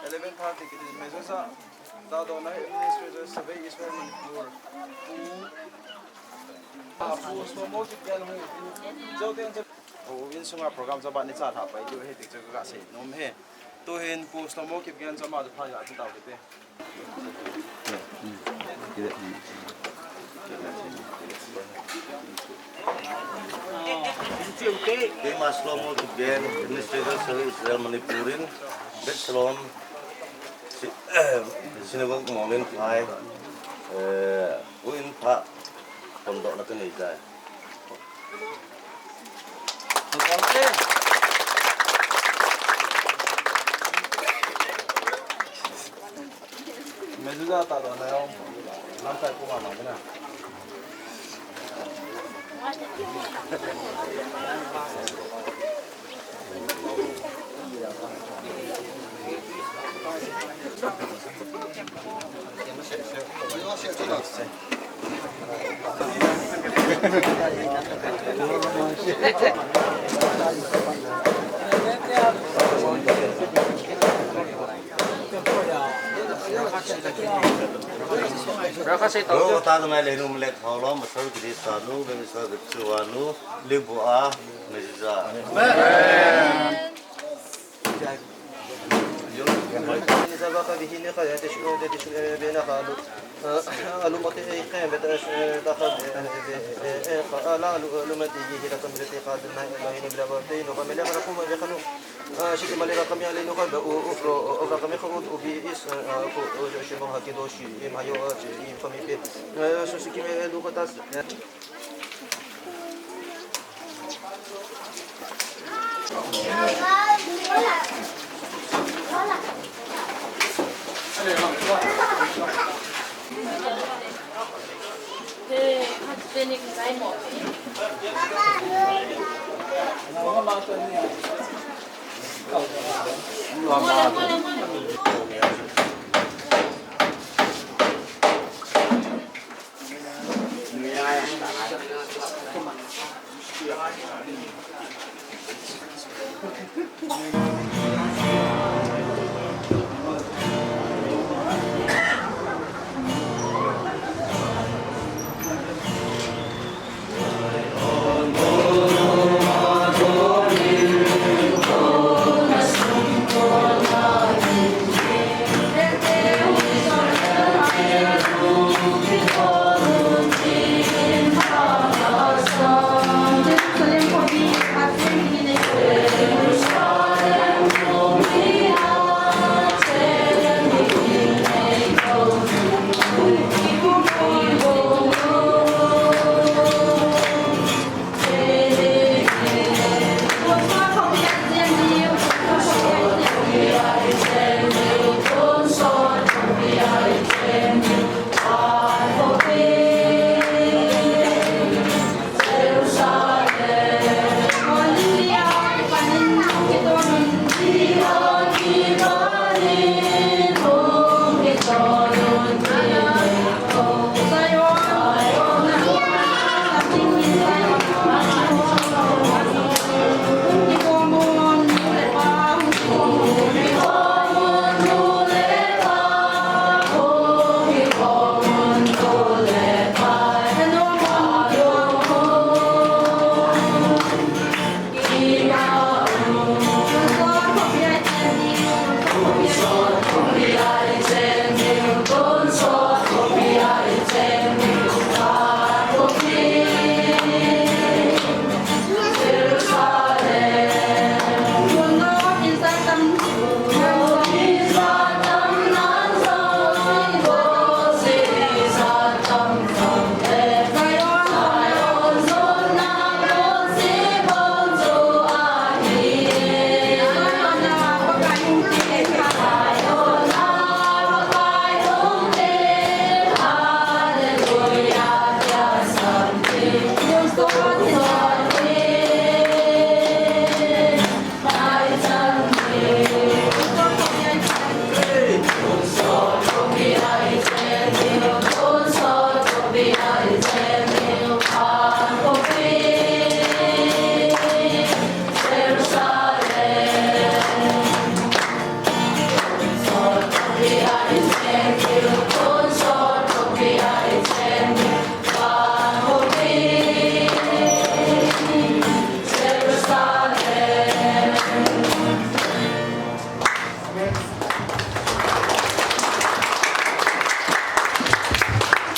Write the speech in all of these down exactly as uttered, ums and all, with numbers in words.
Eleven thirty kiti, Mezuza Dadona Administrator Survey Israel Manipur. Pu, ah, Pu Slomo Kipgen hu, Pu Joten Pu, insunga program jaba ni cha tha pai diu ahi ti chu ka sei nom e. Tuhin Pu Slomo Kipgen chu ama chu pha ya chu tau kiti. Keima Slomo Kipgen, Administrator Service Israel Manipur in, Bet Shalom, si-, Synagogue Mongin Phai, eh, u in pha, pon doh na ka nei tai. Mezuza ta do na yo. Lam kai ko ma ma na. Rakha sei tau. Lo ta mai le nu mlek hau lo ma sar ki sa nu be sa be chu wa nu le bu a me ja. Amen.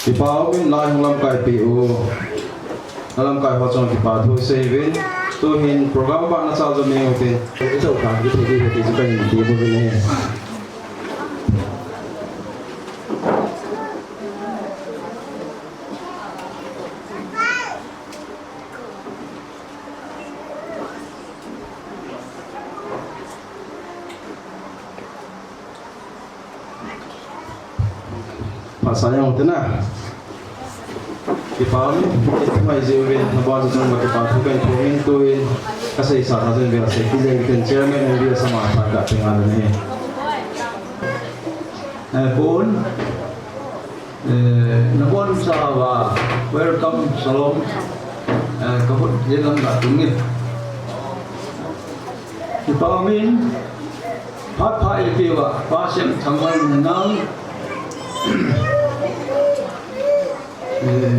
Kipa umin lai hung lamkai peh u. Lamkai ho chunga kipa thu sei uvin. Tuhin program bana cha jo mi utin. Ichou kha, ithei di heti chu kahin ti uvin ahi. Phat sa jeng ute na. Kipa umin, kithumai jiuvin, nabonchauva chunga kipa thu kahin thum in tuhin, kaseisa tha jeng uvin, sei kit jeng uvin, Chairman M B S ama tha kahin ngai uve. Eh, bon. Eh, nabonchauva, welcome, shalom. Eh, kabon, ye lam da tung ni. Kipa umin, phat pha eipeh uva, Pa Semthangvah in nang. Eh.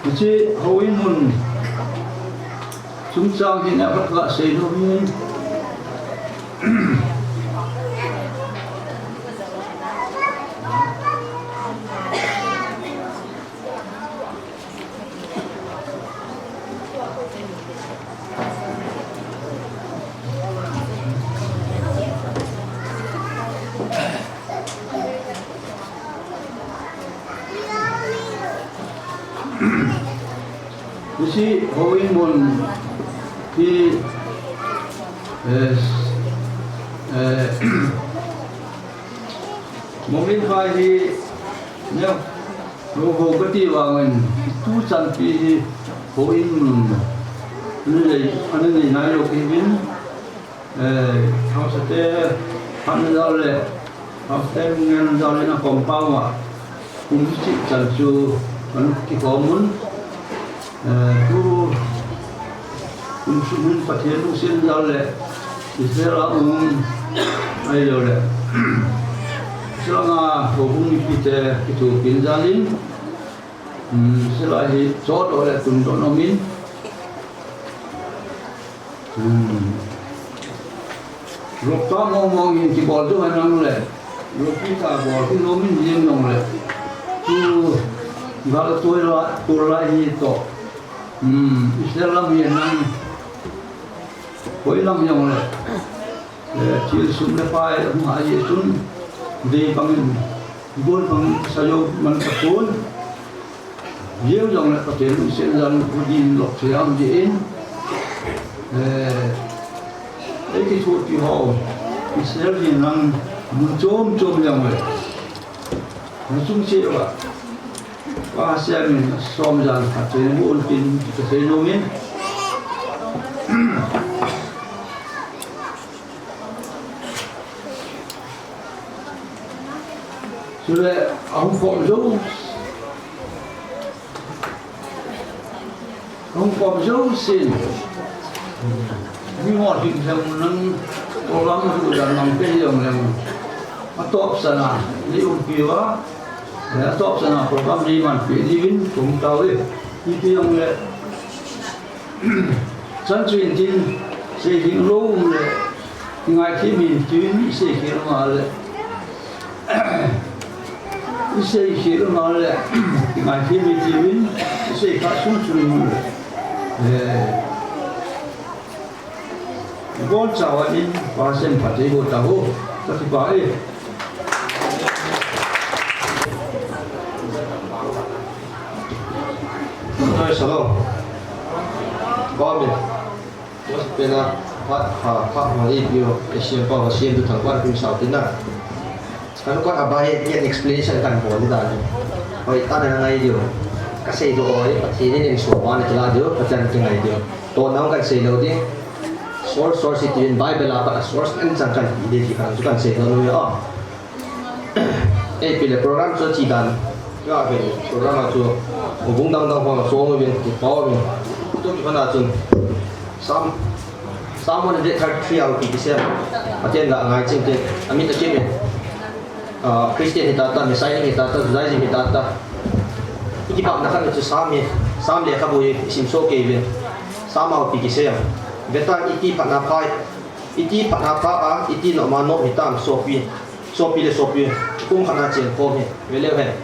Hiche houin mun chungchang hin a khat kasei nom in. Hiche houin mun hi, eh, eh, Momin phai hi, ne, ro ho kati vangin, tuchan pi hi, houin mun, anei, anei nai lou kiuvin, eh, haosa te, han jao le, haosa te ngen jao le na compound a, kum chih chan chu, kan kikhom un, Eh, tu, kum sung hin Pathen lungset jal le, Israel a um, ahilou le. Israel a houbung mipi te kithopina jal in, um, Israel a hi chot le tun don um in. Hmm. Lopta mong mong in kibol chu nang le. Lopi ta bol chu lomin jing jong le. Tu gal tu la, tu la hi to. Hmm. Israel lam hi nang. Koi lam jong le. Eh, thil sum le pai, um, ha ye chun. Dei bangin, gol bangin, sa jo man ka pon. Jeng jong le Pathen lungset jal in, pu din lok siam din. Eh, ei kithopi ho, Israel hi nang mun chom chom jong le. Nang sung che va. Pa siam in, som jan khat che mun tin, ka sei nom in. Chule, ahung khom jou. Ahung khom jou sin. Mi ho ding jong nang program tu dan nang pe jong leng. Atop sana, ni um pi va. Atop sana program ni man pi ni vin kum tau e. Ni pi jong le. Chan chu in tin, sei ding lou um le, i ngai thei min tin, i sei khel ma le. I sei khel ma le, i ngai thei min tin, i sei kha sung sung um le. Eh, bon chawa in, pa sem pa te go ta ho, ta ki pa e. Praise the Lord. Amen. Pena, phat, phat, phat, phat, i pio, i siam pa, siam tu thang pan kum sau tin na. Kan kon abai, i explanation kan bol ni dan. Hoi, ta na ngai diu. Ka sei do hoi, Pathen in so pa na kila diu, Pathen ki ngai diu. To nang kan sei lo di. Source, source ti in Bible a pa source en chang kan di di kan, kan sei lo no ya. Ei, pile program chu chi dan. Ka ve program a chu bung dang dang ho chu uvin, ki pau uvin. Tu ki hana chun Psalm, Psalm one hundred thirty-three a ki kisem. Pathen la ngai ching te. Amit a chim e. Ah, Christian hi ta ta, Messiah hi ta ta, Judaism hi ta ta. Ki pa na kan chu Psalm hi, Psalm le ka bu hi sim so ke uvin. Tama upi kisei a. Vetan iti phatna pha, iti phatna pha a, iti noma nom hitam sopi, sopi le sopi, kum khatna chen khom hi, veleu hen.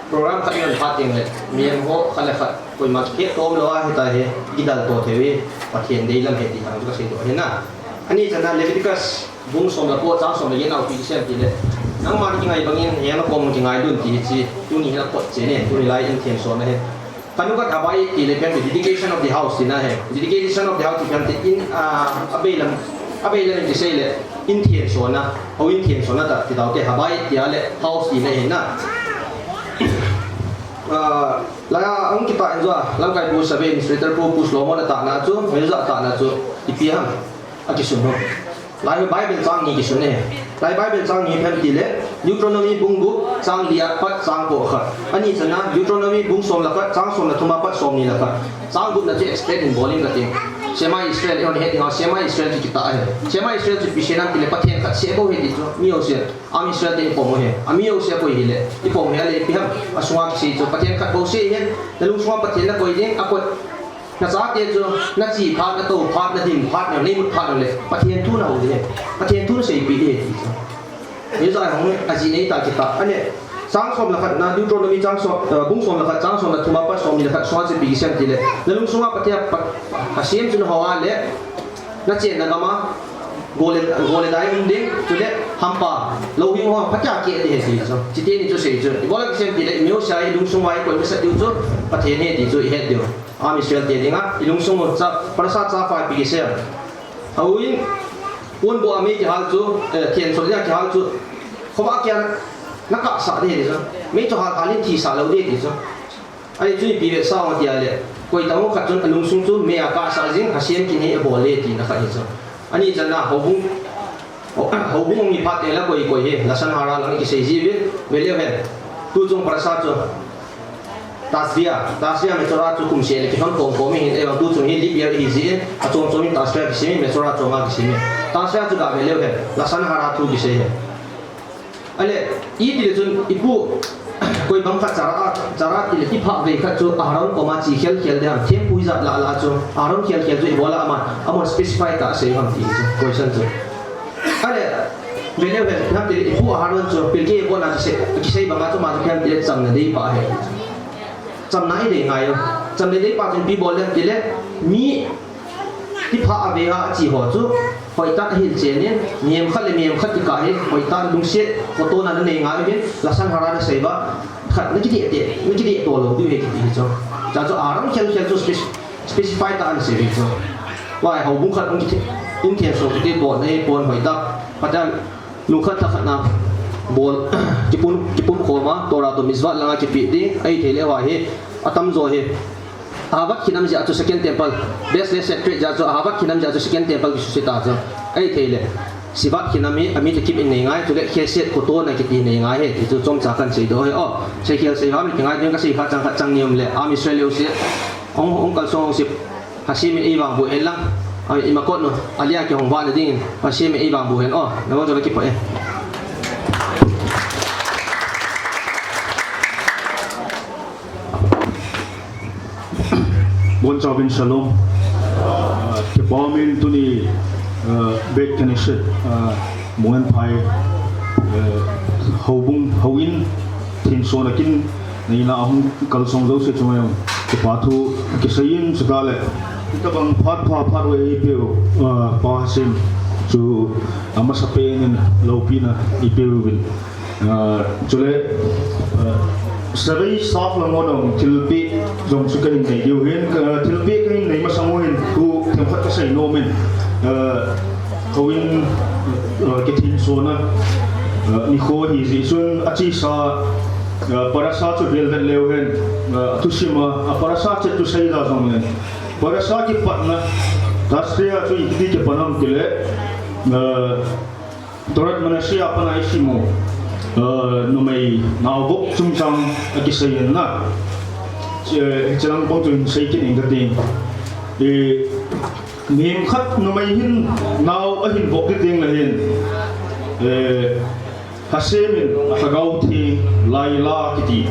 Program khat nan pha ting le, mihem ho khat le khat, koima khe tom lo a hita he, kidal to theu hi, Pathen deilam he ti hang ka sei to he na. Ani chana Leviticus, bung som le ko, chang som le get na upi kisei a ti le. Nangma kingai bangin, he na kom kingai dun ti hi chi, tuni hi na kot che ne, tuni lai in thien so na he. Khanukat Habayit ti le pen dedication of the house tina he. Dedication of the house ti pen te in, ah, abeilam, abeilam in kisei le in thien sona, hou in thien sona ta ti tau te Habayit ti a le house ti le he na. Ah, la ang kita in zua, lamkai pu sabe administrator pu pu Solomon ta na chu, me za ta na chu, ipi ham, a kisun ho. Lai Bible chang ni kisun e. Lai Bible chang ni phem ti le, Deuteronomy bung gup chang li a pat chang ko khat. Ani chana Deuteronomy bung som le khat chang som le thum a pat som ni le khat. Chang gup na chu explain in bol in kati. Shema Israel, eihon he ding a, Shema Israel chu kita he. Shema Israel chu ipi sei nam ti le Pathen khat seh bou he ti chu. Mi jouse, Am Israel te i pom u he. Ami jouse a koi hi le, i pom u he a le ipi ham. A sunga kisei chu Pathen khat bou seh he. Na lung sunga Pathen na koi ding, a kot Na chate chu, na che phat, na tou phat, na dim phat, na neimut phat le, Pathen thu na hou ding. Pathen thu na seipeh ding ti chu. Hiche a hung a ji nei ta kita. Ani, chang som le khat na, Deuteronomy chang som, eh, bung som le khat, chang som le thum a pat som ni le khat, sunga chu ipi kisei em ti le. Na lung sunga Pathen, Pat-, Hashem chu na hou a le, na chenna gam a, gol le, gol le dai um ding, chule, hampa, louhing ho, phatea keh ding ahi ti chu. Chuteni chu sei chu. Ibola kisei em ti le, i miho sei, i lung sunga i koi masat diu chu, Pathen ahi ti chu, i het diu. Am Israel te dinga, i lungsung u cha, parasha chapa ipi kisei em. Houin, ponbuh a mei kihal chu, eh, thien sol dinga kihal chu, khovah a kian, na kahsah ding ti chu. Mei chu hal hal in thisah lou ding ti chu. Ahi chu ipi vetsah ham ti a le, koi tah khat chun a lungsung chu mei a kahsah jing, Hashem kin hi a bol e tina khat hi chu. Ani chana houbung, Ho, houbung hung hi phat teng le koi koi hi, Lashon Hara lang kisei ji uvin, ve leu hen. Tu chung parasha chu, Tashria, Tashria Metzora chu kum seh le kilhon khom khom in, eivang tu chung hi leap year hi ji in, a chom chom in Tashria kisei in, Metzora chom a kisei in. Tashria chu ga ve leu hen, Lashon Hara thu kisei hen. Ale, iti le chun, ipu, koi bang khat Zara, Zara ti le, iphah vei khat chu, Aharon koma che khel khel ding ham, thempu ijat lah lah chu, Aharon khel khel chu, ibola aman, aman specify ta sei ham ti chu, question chu. Ale, ve leu hen, ipi ham ti le, ipu Aharon chu, Pirkei Avot a kisei, kisei banga chu, ama chu ipi ham ti le, chamna deipa ahi. Chamna idei ngai u. Chamna deipa chun ipi bol em ti le, mi kiphah a vei a che ho chu, hoitah a hilchen in, mihem khat le mihem khat kikah hi, hoitah lungset, khotona na nei ngai uvin, Lashon Hara na sei uva, khat na kideh teh, na kideh to lou diu ahi kiti hi chu. Chua chu Aharon khel khel chu spec-, specify tah a ana sei uve chu. Vai, houbung khat hung kithe-, in thien so kiti bol nei pon hoitah. Patan lungkhat thakhat na bol, kipun, kipun khom a, Torah toh mitzvot langa kipeh ding, ahithei le vai hi, atamjo hi. Ahavat Chinam jeh a chu Second Temple, best le secret jeh a chu Ahavat Chinam jeh a chu Second Temple kisuse ta chu. Ahithei le. Sivat Chinam hi, ami te kip in nei ngai, chule Chesed khotona kiti nei ngai ahi, ti chu chomcha kan sei doh ahi. Oh, sei khel sei ham, kingai ding ka sei kha chang khat chang ni um le, Am Israel jouse, hung, hung kalsong jouse, Hashem in eivangboh hen lang, a, ima kot nu, alia kihong vah na ding in, Hashem in eivangboh hen, oh, nabonchauvin kipah e. Bonchauvin shalom. Ah, kipah umin tuni, ah, Beit Knesset, ah, Moen Phai, ah, houbung, houin, thinsona kin, neina a hung kalsong jouse chunga jong, kipa thu kisei in chutah le, hitabang phat pha phat vei eipeu, ah, Pa Hashem chu amasapen in loupina eipeu vin. Ah, chule, ah, survey staff lang ho jong thilpeh jong chu kahin nei diu ahin, ka, thilpeh kahin nei masang u hin thu themkhat kasei nom in, ah, houin, ah, kithinsona, ah, nikho ahi jeh chun achesa, ah, parasha chu velvet leu hen, ah, thusim a, a parasha chet chu seida jong le, parasha kipatna, Tashria chu iti kipan ham ti le, ah, Torat Menashe a pat a isim u, ah, numei naovop chungchang a kisei in na. Che, hiche lang bou chu hin sei kit ing kati. Eh, mihem khat numei hin nao ahin vop ding le hin, eh, Hashem in Lhagao Theng Laila kiti,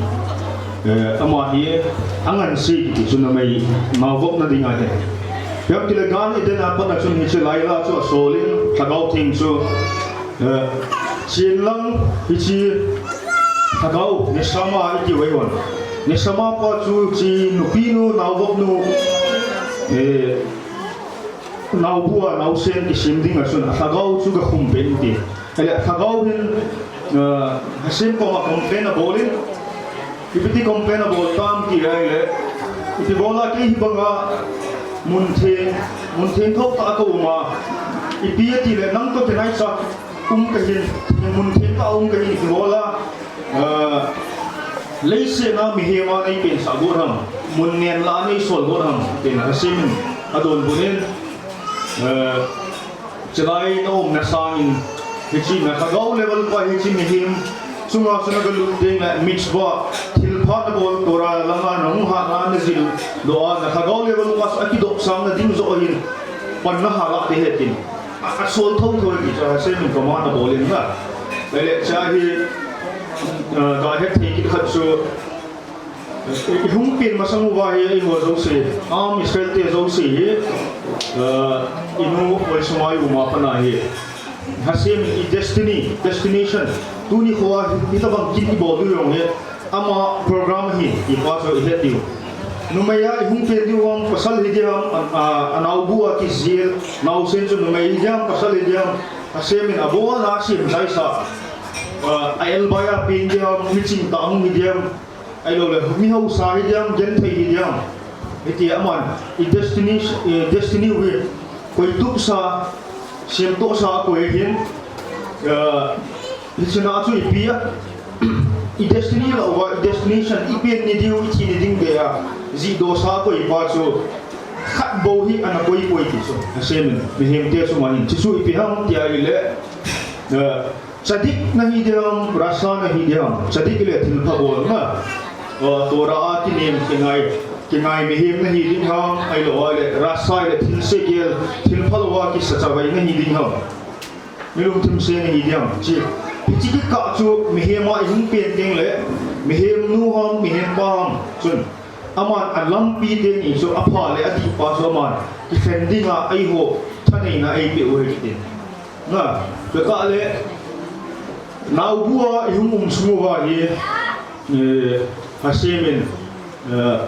eh, ama hi angansei kiti chu numei naovopna ding ahi. Hiam tile gan Eden a pat a chun hiche Laila chu asol in, Lhagao Theng chu, eh, chen lang hiche Lhagao, Neshama iti uve hon. Neshama pa chu hiche nupi nu, naovop nu, eh, naobu a, naosen kisem ding a chun, a Lhagao chu gakhum pen ti. Ahile Lhagao hin, ah, Hashem koma complain abol in, ipi ti complain abol tam ti ahile, ipi bola kei hi banga mun theng, mun theng thou tah a ka um a, ipi ati le nang toh kinaicha um kahin, mun theng tah a um kahin, ipi bola, ah, leiset a mihem a nei pensah got ham, mun ngen lah a nei sol got ham, tin Hashem in adonbut in, ah, Chulai na umna sangin, hiche na Lhagao level pa hiche mihem chunga chu na galut teng le mitzvah, thilpha na bol Torah langa na hung hatna na jil doh a, na Lhagao level pa chu akidoh sang na ding joh ahin, pan na ha lah ding ahi tin. A, asol thou thou ahi ti chu Hashem in command abol in na. Ahile hiche hi, ah, kahet thei kit khat chu, I hung pen masang uva hi, eiho jouse, Am Israel te jouse hi, ah, i nu oi sunga i um a pat a hi, Hashem in i destiny, destination, tuni kho a hi, hitabang kit i bol diu jong hi, ama program ahi, ti pa chu i het diu. Numei a i hung pen diu ham, pasal hi diu ham, a, a, a naobu a kijil, naosen chu numei hi diu ham, pasal hi diu ham, Hashem in abon a sem chaisa, ah, a elbai a pen diu ham, miching tah hung hi diu ham, Ahilou le, mi hausa hi diam, genthei hi diam. Hiti aman, i destiny, i destiny hi, koi tupsa, semtohsa koi hin, eh, hiche na chu ipi a, i destiny lah uva, i destination, i pen ni diu, i thi ni ding beh a, jihdohsa koi pa chu, khat bou hi ana koi poi ti chu, Hashem in, mihem te chu manin, chu chu ipi ham ti ahile, eh, Tzadik nahi diam, Rasha nahi diam, tzadik le thilpha bolna. O, Torah a kinem kingai, kingai mihem nahi ding ham, ahilou le, Rasha le thilse gel, thilpha louva kisa chavai nahi ding ham. Mi lungthim se nahi diam, chi. Hiche kikah chu mihem a i hung pen teng le, mihem nu ham, mihem pa ham, chun. Aman a lampi teni chu apha le adih pa chu aman, kikhen dinga eiho, thaneina eipeh u ahi kiti. Na, kikah le, naobu a i hung um sung uva hi, eh, Hashem in, eh,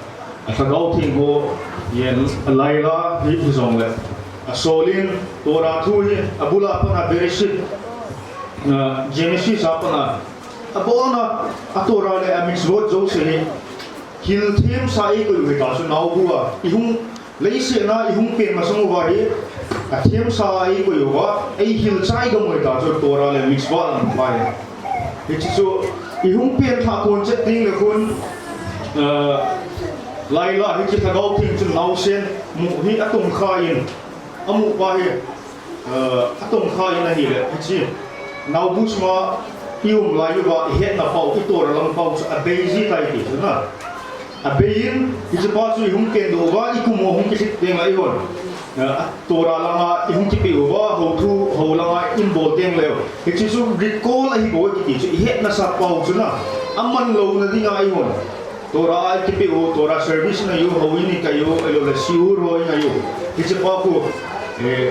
a Lhagao Theng ho, yen, a Laila hi, hi jong le. Asol in, Torah thu hi, abul a pat a Bereshit, eh, Genesis a pat a, abon a, a Torah le a mitzvot jouse hi, hil themsa eikoi u ahi ta chu naobu a, i hung Leiset a i hung pen masang uva hi, a themsa a eikoi uva, eihil chai gam u ahi ta chu Torah le mitzvah lam pa hi. Hiche chu, i hung pen lhah kon chet ding le khun, eh, Laila hiche Lhagao Theng chun naosen mu hi atongkha in, amu pa hi, Eh, atongkha in ahile, hiche, naobu chunga i um lai uva, i hetna pau, i Torah lam pau chu abei ji tai ti chu na. Abei in, hiche pa chu i hung pen doh uva, i kum u hung kilhit teng le eihon. Eh, Torah langa i hung kipeh uva, hou thu, hou langa in bol teng le. Hiche chu recall ahi bou kiti chu, i hetna sa pau chu na. Aman louna dinga eihon. Torah a i kipeh u, Torah service i nei u, houin i kai u, ahilou le shiur ho i nei u. Hiche pa khu, eh,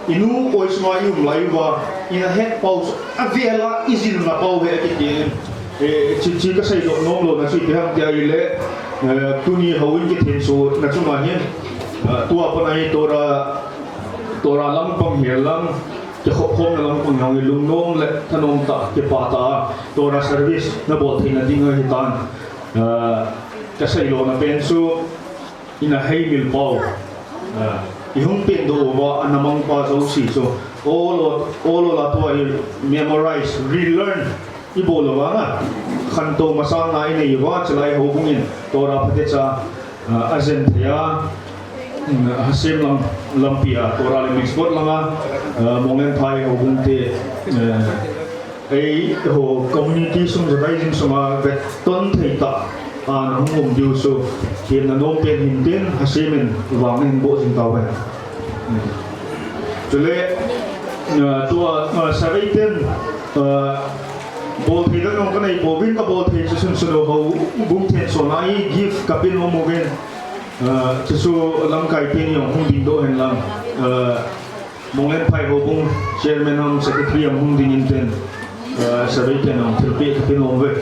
i nu oi sunga i um lai uva, i na het pau chu, avel a i jilna pau hi akiti. Eh, hiche, hiche ka seidoh nom louna chu ipi ham ti ahile, eh, tuni houin kithenso na chunga hin, eh, tua pat a hi Torah, Torah lampang hi lang, kikhop khomna lampang hi lungnom le thanom tah, kipah tah a, Torah service na bol theina ding ahi tan. Ah, ka seilona pen chu, i na heimil pau. Ah, i hung pen doh uva, ana mang pa jouse chu. Ol, ol, ol a tua i memorize, relearn, i bol uva na. Khantou masang na i nei uva, chulai houbung in, Torah phatecha, ah, ajen thei a. Mm, Hashem lam, lampi a, Torah le mitzvot langa, ah, Monglenphai houbung te, eh, Eiho community sung, Judaism sunga vetton thei tah a na hung um diu chu, hemna nom pen hin tin, Hashem in vang in boh jing tauhen. Chule, ah, tua, ah, Sarei ten, ah, bol thei dang jong ka nei pouvin, ka bol thei chu sunsun u houbung thensona i gift ka pe nom uvin. Ah, chuchu lamkai teni jong hung dingdoh hen lang. Ah, Monglenphai Houbung Chairman ham Secretary ham hung ding intin, ah, Sabai ten jong thilpeh kape nom uve.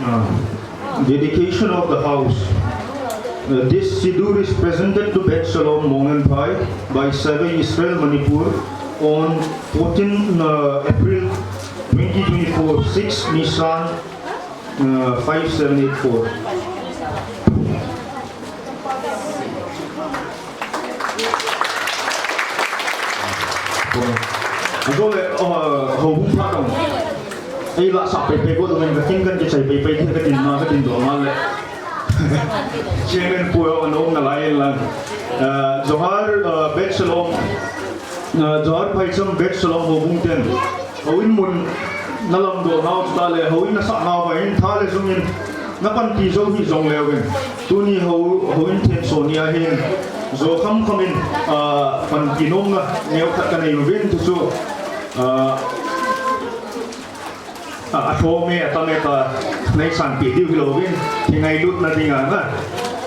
Uh, dedication of the house. Uh, this Siddur is presented to Beit Shalom Monglenphai by Sabai Israel Manipur on fourteen, uh, April twenty twenty-four, six Nisan, uh, five seven eight four. Ajole, uh, houbung phat jong ei lahsah peipei got jong in katin kan kichai peipei thei katin ma katin doh ma le. Chairman pu jong ana um nalai in lang. Uh, Johar, uh, Beit Shalom, uh, Johar Phaicham Beit Shalom houbung ten. Houin mun nalamdoh nau chutah le, houin nasah nau va in tha le jung in napanpi jou hih jongleu vin. Tuni hou, houin thenso ni ahin, jo khamkham in, ah, panpi nomna neokhat kanei uvin, chuchu, ah, a, athom e, atam e ta, neisanpeh diu hilou vin, kingailutna dinga na,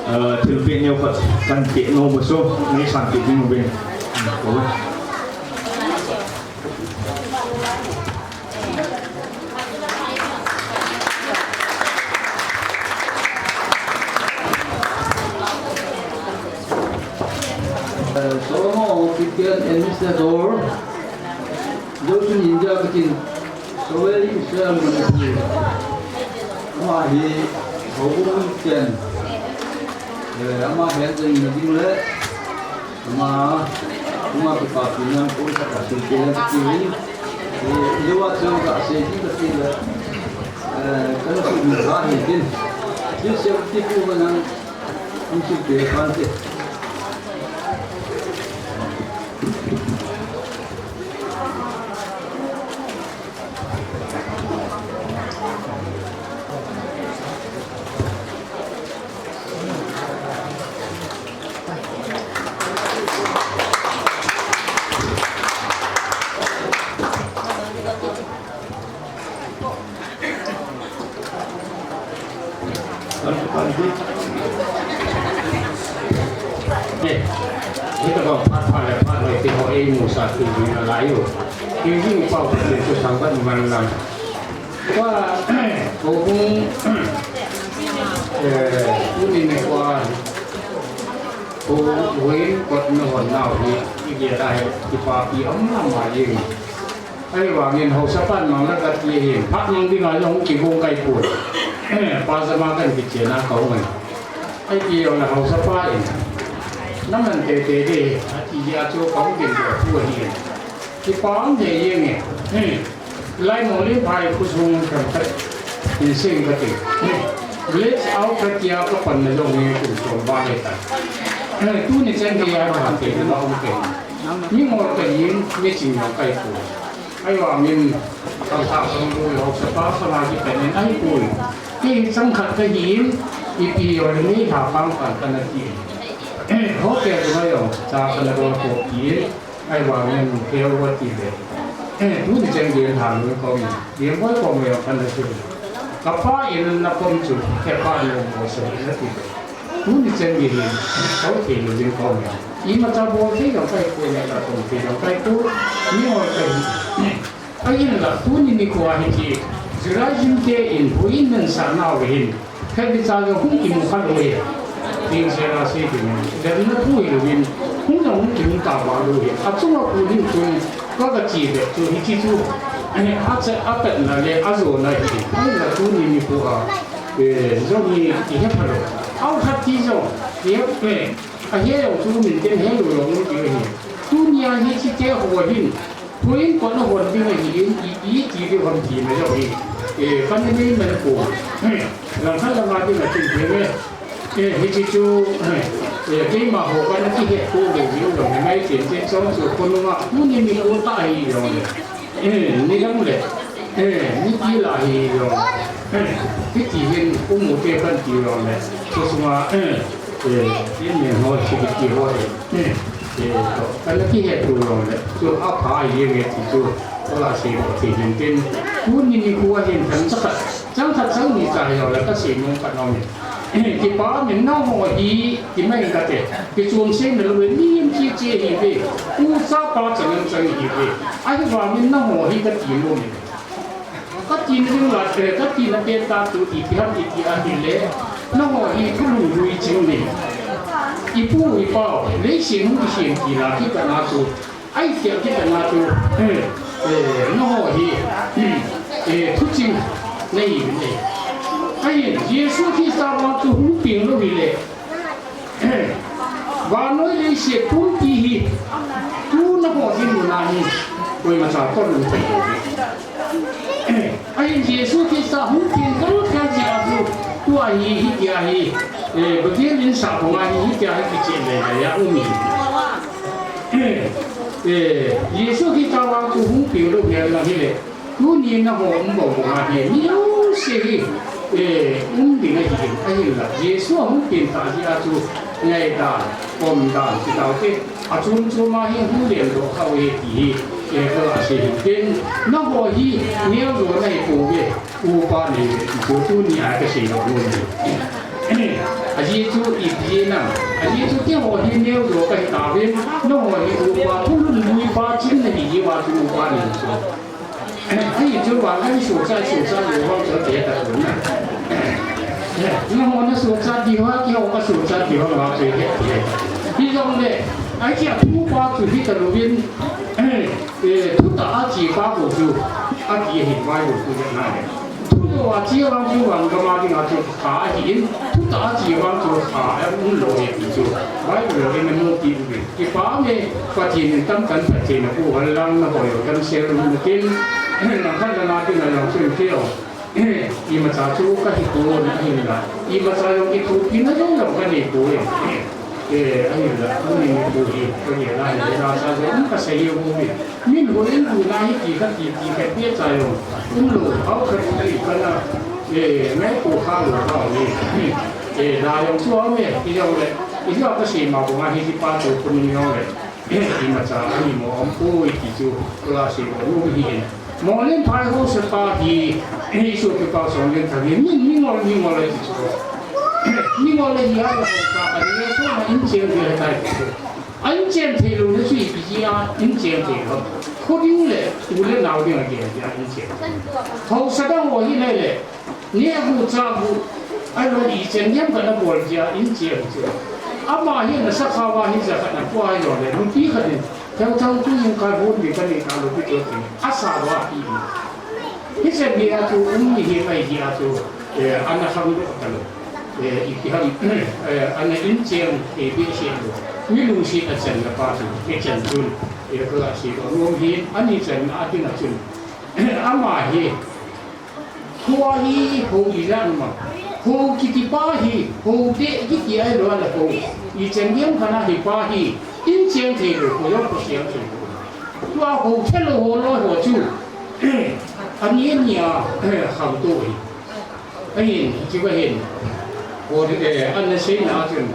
ah, thilpeh neokhat kanpeh nom uva chu, neisanpeh ding uvin. Eh, Solomon Hospital Administrator, Joshua Ninja katin, Sabai Israel Manipur. Ama hi, houbung ten, eh, ama hen jeng na ding le, Ama, ama kipapina, koi sa ka sui ke na ti. Eh, iwa chang ka se ji ka ti le. Eh, kana su ni ka he tin. Ti se ti ku ba nang, ang su ke pan te. Hita bang phat phat le phat le ti ho ei mu sa ti ni na lai u. Ti ni pau ti tu sang ban man lang. Kwa, ko kung, eh, uni ni kwa, ko win kot na hon nau ni, i dia dai, i pa pi am na ma yin. Ahivangin haosapan mang la kati ahin, phat mang dinga jong kigong kai poi. Pajama kan kichena kahung ahi. Ahiti jong le haosapa in, naman teitei ding, ati jeh a chu kahung kin doh poi ahi. Kipa um thei jenge. Lai Monglenphai khosung themkhat in seng kati. Village out kati a kapanna jong hi kum som val ahitai. Tuni chan geiya kahat theina um kei. Mingol kahin, miching jong kahipoi. Ahivangin, kal kha song lu lo, sapa sanga kipen in ahipoi. Kei chang khat kahin, ipi jong le nei lha pang pan kana ti. Hotel chunga jong, cha kana bol kop in, ahivangin kei ho ti le. Tuni chan gei lha lu kong in, gei bol kong jong kana ti. Kapa in na kom chu, kei pa jong bol so na ti le. Tuni chan gei hin, kau thei lou ding kong jong. Imacha bol thei jong kahipoi, imacha tong thei jong kahipoi, mingol kahi. Ahinla, tuni nikho a hiti, Judaism te in, houin nasah nau hin, khat le cha jong hung kimu kha lou hi. Tin sela sei ding, demna pui lou hin, hung jong hung kimu ta va lou hi. Achunga pu ding chun, ka, kachi be chu, hiti chu, acha, apatna le, ajona hi. Ahinla, tuni nikho a, Eh, jong hi, ihet phalou. Aukhat ti jong, ihet, eh, ahe jong chu min ten he lou jong ti ahi. Tunia hiche te ho hin, houin kona hon ding ahin, i, iti ding ham tina jong hi. Eh, kana nei man poi. Langkhat langa ding atin thei e. Eh, hiche chu, eh, keima ho kana kihet poi lou jong hi ngai chen chen chong chu konunga, tuni nikho tah hi jong le. Eh, ni lang le. Eh, ni ti la hi jong. Eh, ti ti hin um u te kan ti jong le. Chu sunga, eh, eh, in ne ho si ti ho le. Eh, eh, to. Kan ki he tu jong le. Chu a pha ye nge ti chu. Ko la si ko ti hin tin. Tuni nikho hin kan sa khat. Chang khat chang ni cha hi jong le ka si nung ka nong. Kipa min nangho hi, kimai kate, kichom seina lou ve, mi em chi chi hi ve, u chapa chang em chang hi ve. Ahivangin nangho hi kati nom e. Kati na ding la, eh, kati na pen ta tu iti ham iti ahile, nangho hi thulhun lui ching ni. Ipu ipa, leiset hung kisem ti la, kikah na tu. Ahi tia kikah na tu, eh, eh, nangho hi, hmm, eh, thuching nahi uve. Ahin, Jesu Christa vang chu hung peng lou hile, eh, vannoi leiset pumpi hi, tu nangho dinmun a hi, koima cha kon lou thei lou uve. Ahin Jesu Christa hung peng kal kal jeh a chu, tua hi, hitia hi, eh, Babel in sah banga hi, hitia hi kicheh lei lei a um hi. Eh, Jesu Christa vang chu hung peng lou hel lang hile, tuni nangho um bou banga hi, mi jouse hi, eh, um ding ahi, ahinla, Jesu ahung peng tah jeh a chu, ngai dan, um dan, ti tau te, Achom chom a hi hung lendoh kha uve ti hi, eh, ka la sei hin tin, nangho hi neo jo nahi pouve, upa nahi uve, ti chu tuni a ka seidoh nom e. Ajeh chu ipi jeh ham, ajeh chu keiho hi neo jo kahi tauvin, nangho hi upa thulhun lui pa ching nahi jeh uva chu upa nahi uve. Ahi chu vang, ahi sohcha, sohcha lou vang chu te ta tu na. Nangho na sohcha diu ham, keiho ka sohcha diu ham vang chu he, he. Hijongle, ahi chu thu pa chu hita louvin, eh, thutah a che pa bou chu, ati ahi Bible thu le na le. Thu lou a che vang chu vangam a dinga chu kha ahin, thutah a che vang chu kha a um lou ahi ti chu. Bible in amu pi uve. Kipa me, Pathen in tamtah in phatthei napu hen lang, nahoi u tamsel un natin, nang khat le nga ding a jong chun kei jong, imacha chu kahi pon ahinla, imacha jong kithopi na jong jong kanei poi. Eh, ahinla, tuni nikho hi, kagel a hi, lasa jong kasei u hi. Min hoi in bu na hi ti khat ti, ti khat ti cha jong, umlou, hao khat ti kana, eh, ngai pu kha lou kha hi. Eh, la jong chu aume, ti jong le, ijong kasei ma banga hi, ti pa chu kun jong le. Imacha, ani mo, um poi ti chu, kula sei mo, um hi in. Monglenphai haosa pa hi, eh, Isopi pa Songlenthang hi, mi, mingol, mingol ti chu. Mingol hi a, haosa, ani le so ma in cheng hi tai. A in cheng thei lou le chu ipi jeh a, in cheng thei lou. Kho ding le, u le nao ding a gel jeh a in cheng. Haosa dang ho hi le le. Neh gu chah gu, ahilou le ichan gei khat ana bol jeh a in cheng chu. Ama hi ana sakha uva hi jakhat ana pua jongle, nupi khat in, theu theu tu in ka bun ding ka nei ta lou pi chu tin, asa uva pi. Hichan gei a chu um ni hi mai jeh a chu, eh, ana khangdoh ta lou. Eh, ipi ham, eh, ana in cheng, eh, behseh lou. Mi lungset a channa pa chu, hichan chun, eh, ka la sei lou nom hi, ani channa a ding a chun. Ama hi, Kho hi ho ijat ma. Ho kiti pa hi, ho te kiti ahilou le ho. Ichan gei khat a hi pa hi, in cheng thei lou, kho jong kho cheng thei lou. Tua ho thei lou ho loi ho chu. Ani ani a, khangtou hi. Ahin, chu ka hin. Ho, eh, ana seina a chun.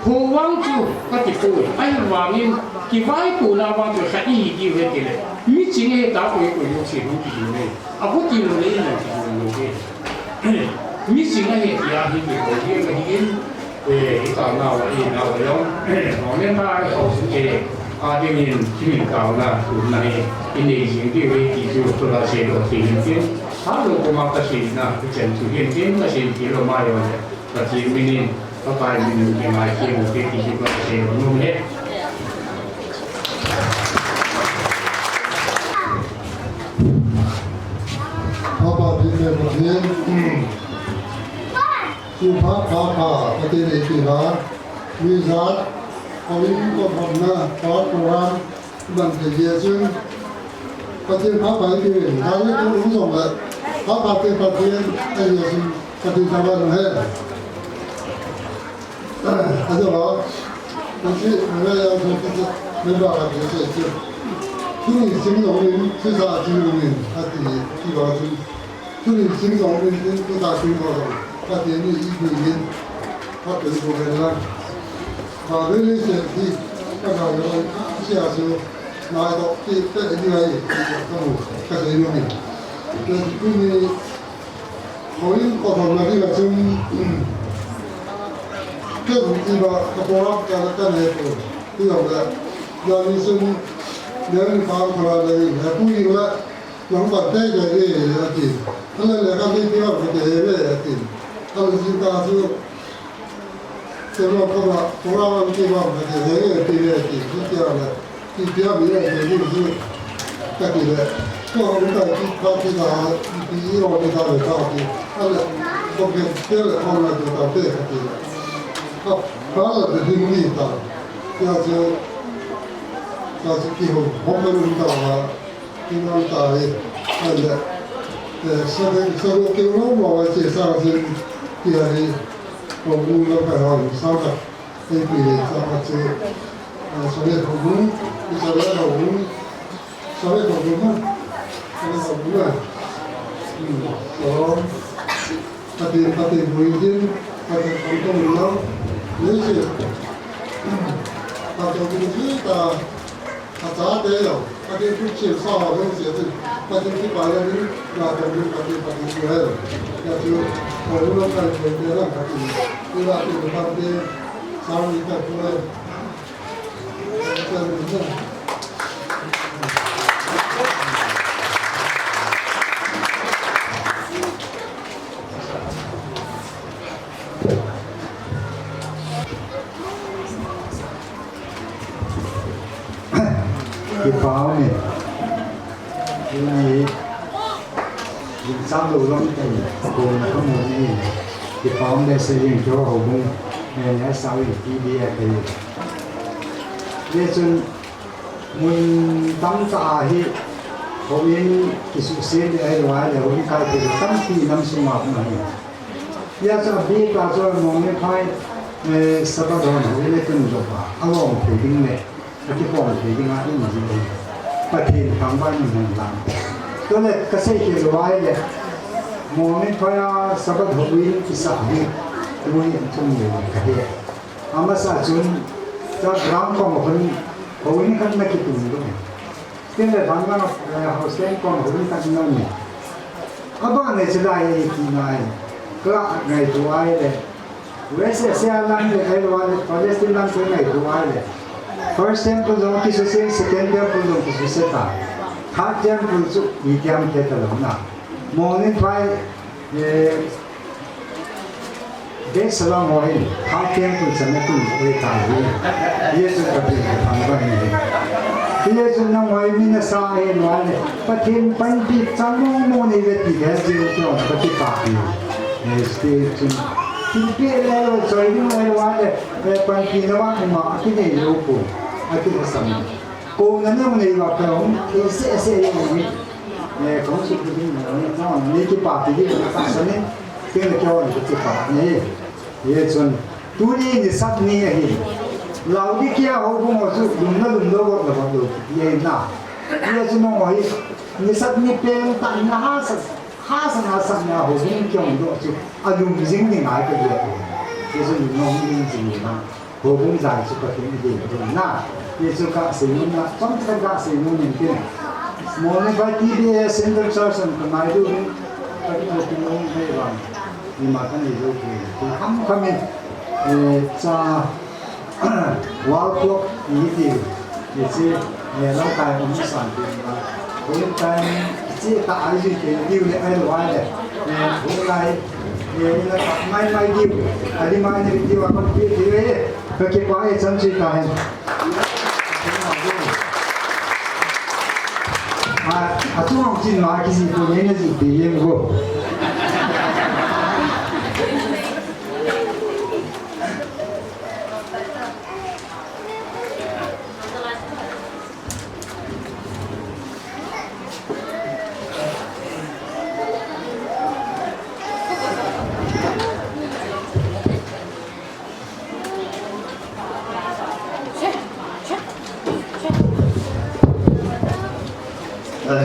Ho vang chu, kati poi. Ahivangin, kivaipohna vang chu, khat ihi diu ahi tile. Mi ching ahi tapoi, koi jong ching hung kiti nei. Abu ti lou le in lang ti lou le. Mi ching ahi tia hi ti ko hi ma hi in, eh, i taona uva i nao uva jong, eh, Monglenphai haosa te a dingin, hi min taona, tuna hi, i nei jing diu ahi ti chu, tu la sei lou ti hin tin, ha lou koma ka seina, i chan chu hin tin, ka sei ti lou ma jong le. Pathen minin, Pakai minin, kingai kit u hite ti chu kasei nom e. Papa, Pathen, Pathen. Chu pha, pha, pha, Pathen ei pi ha. Mi jat, Pathen ko phamna, pa program. Ban thei jeh chun, Pathen pha pai ti, dan le tu um jong le, pha pha te Pathen, ahi jeh chun, Pathen thangvah in um hen. Ajo ba, Pathen, ngai ya so Pathen, ngai ba Pathen se chu. Tuni sim jong in, tusa sim jong in, ati, ati va chun. Tuni sim jong in, tusa sim jong in, ati ni ipi in, ati ko hen lang. Ba ve le se ti, ka ga yo, sia su, na to ti te ni ai, ka mu, ka se yo ni. Tuni Houin kothouna dinga chun, kei jong iba ka program ka, ka nei poi. Hijong le, jani chun, Neli Pangkhola le, he pu in le, nang ban tei tei e, ati. Ale le ka ni ti ba ka te he le, ati. Ale jing ka chu, Telo koma, koma wan ti wan ka ti he, ti le, ti, ti, ti le, ti, ti a mi le, ti, ti, ti, ka ti le. Ko ha ka ti, ka ti ka, ti, ti, o, ti, ka le, ka ti. A le, ko ke, ke le, ko na ti, ka te, ka ti le. Ka, ka le, ti, ti, ti, ta. Ti a ti, ta ti, ti ho, ho ka lu ta, ha. Ina ta hi, ande, eh, sa de, sa de ke lo mo wa che sa sin, ti a hi, ko bu lo ka ha, sa ka, eh, pi le, sa ka che, eh, sa le ko bu, sa le ko bu, sa le ko bu, sa le ko bu, eh. Hmm, so, Pathen, Pathen, Pathen, Pathen, Pathen, Pathen, Pathen, Pathen, Pathen, Pathen, Achate jong, Pathen thu chil sa ho jong sia chu, Pathen kipah le ni, na tong ni Pathen, Pathen thu he. Ya chu, ko lu lo kai pe te lang Pathen. Ni la te Pathen te, sa ni ta thu he. Kipa ume. Tuni, jingchang lou lam tei, kona kamu ni. Kipa um behseh jeng keiho houbung, eh, Neihsa in T B A tei. Hichun, mun tamtah a hi, houin kisuhset le ahilou le, houin kaite tampi nam sunga um ahi. Hijeh chun abeh tah chun Monglenphai, eh, Sabbath hon houin le tun jop a, alom thei ding le, akikhom thei ding a um ji ahi. Pathen thangvah in hung lang. Tule kasei kit lou ahile, Monglenphai a Sabbath houin kisah hi, tuni in thum ni kahi. Amasa chun, ta ground koma khun, houin khat na kitun lou. Tin le van lang, eh, hostel koma houin khat na um. Abang le chulai e ti nai. Ka ngaito ahile. U S S R lang le, ahilou le, Palestine lang le ngaito ahile. First temple jong kisuhset, second temple jong kisuhset ta. Third temple chu itiham khe talou na. Monglenphai, eh, Beit Shalom ho hin, Third Temple chan a tun, oi ta hi. Hichun Pathen kathangvah in ahi. Hichun nangho hi mi nasa ahi, nangho le Pathen panpi chang mong mong nei uve ti he jing u ti jong kakipah e. Eh, hichun. Thilpeh le lo, choi ding le lo le, eh, panpina vang ima akinei lou poi. Akilhasam. Kouna nei uva kahung, thei seh seh jong hi. Eh, kahung sukha ding, eh, nangho, nei kipah ti ding, katahsan in, kei le keiho, kakipah e. Hichun, tuni nisat ni ahi. Laodikea houbung ho chu, lum na lum lou, vot na vot lou, ti ahi na. Hichun nangho hi, nisat ni pen tah in na hahsa, hahsa, hahsa na houbung kihong doh chu, alum jing ding ngai kagel e. Hichun, nangho lum jing ding na. Houbung jai chu Pathen in dei ding na. Hichu kasei nom na, chomcha kasei nom in tin. Monglenphai T B A Central Church in kangai diu hin, Pathen in dei ding na vang. Ima kanei diu hin. Kham kham in, eh, cha, wall clock ni ti. Hiche, eh, lamkai um san ti na. Houin time, hiche ta ai ji te, diu le ai lo ai le. Eh, houin lai, eh, ina ta mai mai diu. Ali mai ni diu, apan pi diu, eh. Kakipah e, chan chu ta hen. A, achung chin ma kisi ko ne na ji pi yen go.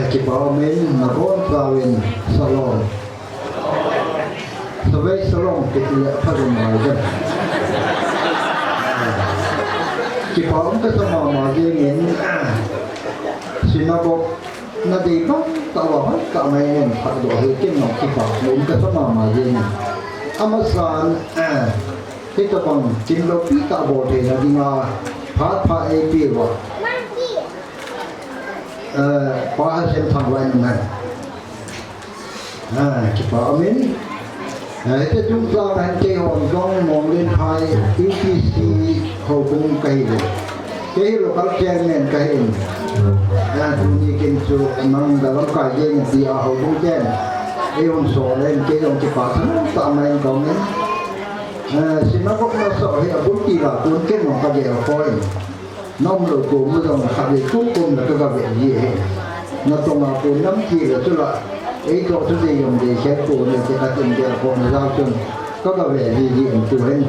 Kipa umin, nabonchauvin, shalom. Sawei shalom kiti le pha jong mai de. Kipa um kasa mama jengin, synagogue na dei bang tah uva hoitah mai in phatdoh hi ken jong kipa um kasa mama jengin. Amasan, eh, hitobang kin loupi tah bol theina dinga phat pha eipeh uva, eh, Pa Hasem Thangvah in um hen. Ah, kipa umin. Ah, hiti chungchang a hin keihon jong Monglenphai U P C houbung kahi le, kei hi local chairman kahin. Ah, tuni kin chu nang da lamkai jeng tia houbung ten eihung sol in kei jong kipa thamtah mai in kaum in. Ah, synagogue na so hi abul ti la tun ken jong kagel khoi. Na umlou kom u jong khatvei kom kom le kaga ve ji ahi. Na tonga kon nam ti le chula, eitoh chu dei jong dei khet kon le ti khat in gel khom jal chun kaga ve ji ji in tu hin.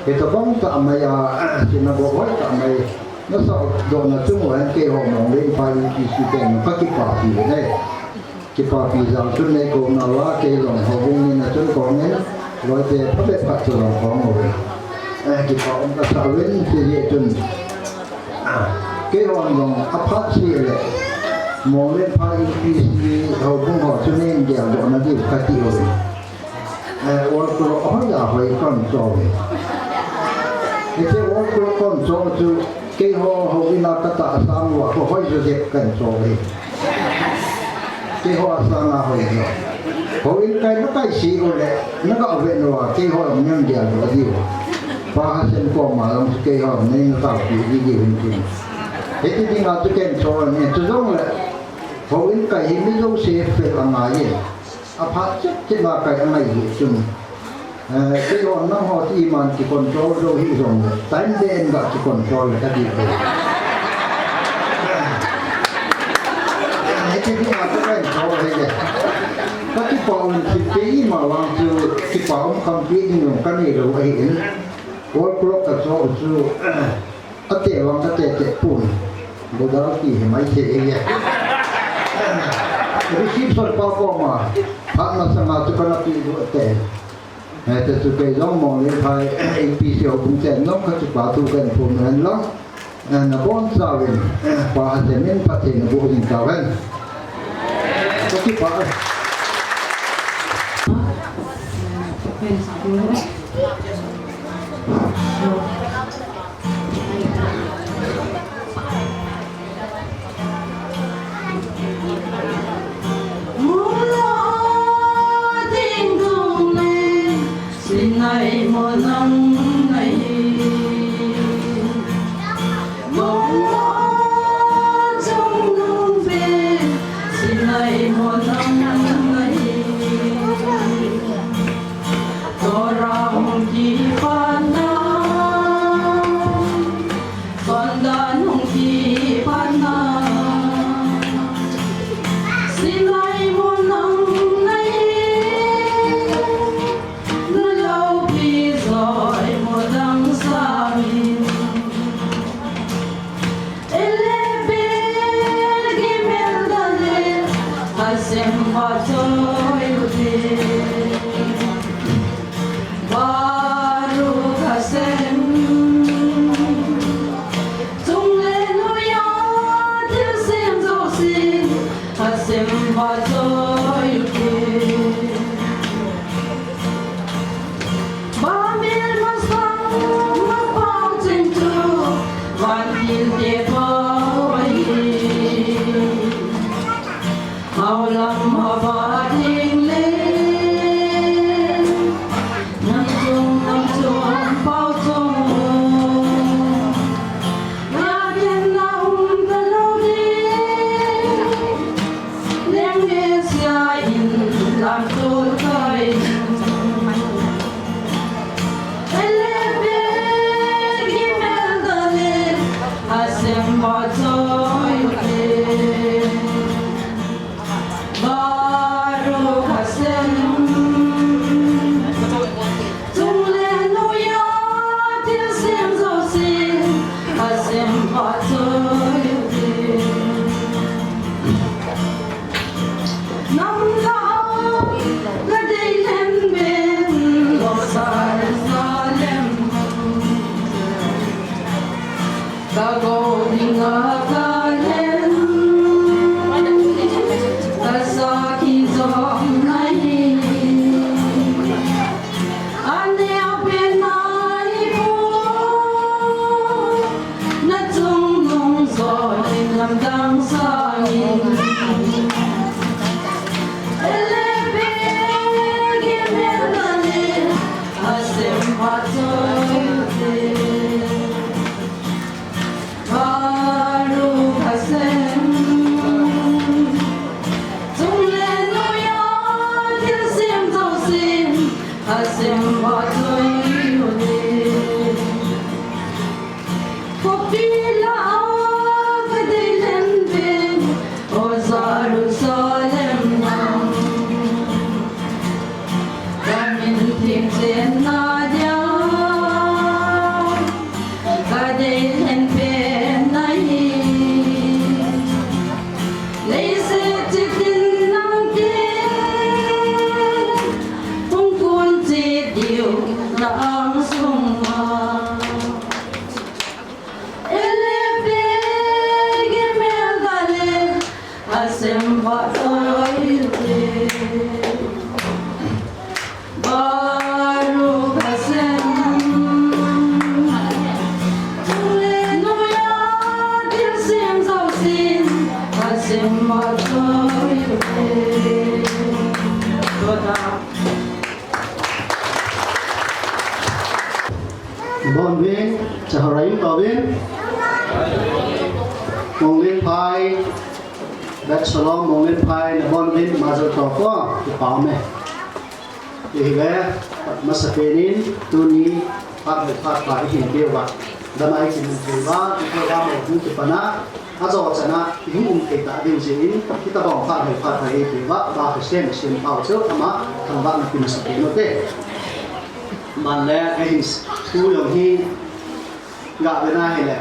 Hitobang tah mai a, synagogue hoitah mai na sahdohna chung uva hin keiho Monglenphai U P C ten kakipapi uve. Kipapi jal chun nei kouna uva, kei jong houbung min a chun kongin, loite phabep khat chu jong kong uvin. Eh, kipa um kasa uvin, tijeh chun, ah, keihon jong aphat seh le, Monglenphai U P C houbung ho chu nei geldohna diu kati uvin. Eh, wall clock ahoi a hoi kon cho uve. Hiche wall clock kon cho chu keiho houin a katahsan uva, kho hoi jo jep kan cho uve. Keiho asanga hoi jo. Houin kai na kai sih u le, na ga vet uva, keiho jong nei geldoh diu. Pa Hasem koma jong chu keiho nei na taopi ji diu hin tin. Hiti dinga chu ken cho uve, chu jong le, houin kai hi mi jouse fel angai e. Aphat chet chet a kai angai hi chun. Eh, keiho nangho ti man kicontrol jou hih jongle, time be in ga kicontrol le kati uve. Hiti dinga kacontrol hile. Kakipa uvin, kipa ima vang chu kipa um kham pi ding jong kanei lou ahin. Wall clock kacho chu, Ate vang kate te pun. Bodal ti hi mai thei e. Reception pa koma, phat masanga chu kana pe diu ate. Hiti chu kei jong Monglenphai U P C houbung ten jong kakipa thu kahin phong hen lang. Nabonchauvin, Pa Hasem in phatthei naboh jing tauhen. Kakipa. Sinai mo nang nai. Mo mo chong nung be. Sinai mo nang nai. Torah hung kipatna, Sunday hung kipatna, Sinai mo nang nai, na loupi joi mo dang sangin. Ele pe gimel dale, Hasem ba choi ute. Baruch Hashem. Chung le noiya thilsem jousen Hashem vahchoi ute. Bamin masang mapang chingchu vantil te pao ahi. Haulam hava ding le, nam chung nam chung pao chung. Yakin na um talou ding, leng Mesia in lam tol kai. Ele pe gimel dale, Hashem vahchoi ute. Baruch Hashem. Chung le noiya thilsem jousen Hashem vahchoi ute. Asemba toi ule. Khopi la a kadei lheh pen, Oja Jerusalem nam. Kamin thim chenna dia, kadei lheh pen ahi. Leiset chit in nang kin, hung kun chit diu na angsunga. Ele pe ge mel dale, asemba toi le. Baruch Hashem. Hallelujah, thilsem jousen, Hashem adoire. Toda. Bon vin, Chaharaim Tovin. Monglen Phai, Bet Shalom, Monglen Phai, na bon vin, Mazel Tov, ko, kipah me. Hile, masapen in, tuni, phat le phat pha ihin peuva. Dama ihin peuva, ihin peuva mo hung kipana, ajo chana, ihung um thei ta ding jeh in, hitabang phat le phat pha ihin peuva, ba ka sem sem pau chu, ama, thangvahna pin masapen ute. Ban le, kahin, thu jong hi, ga vena hile.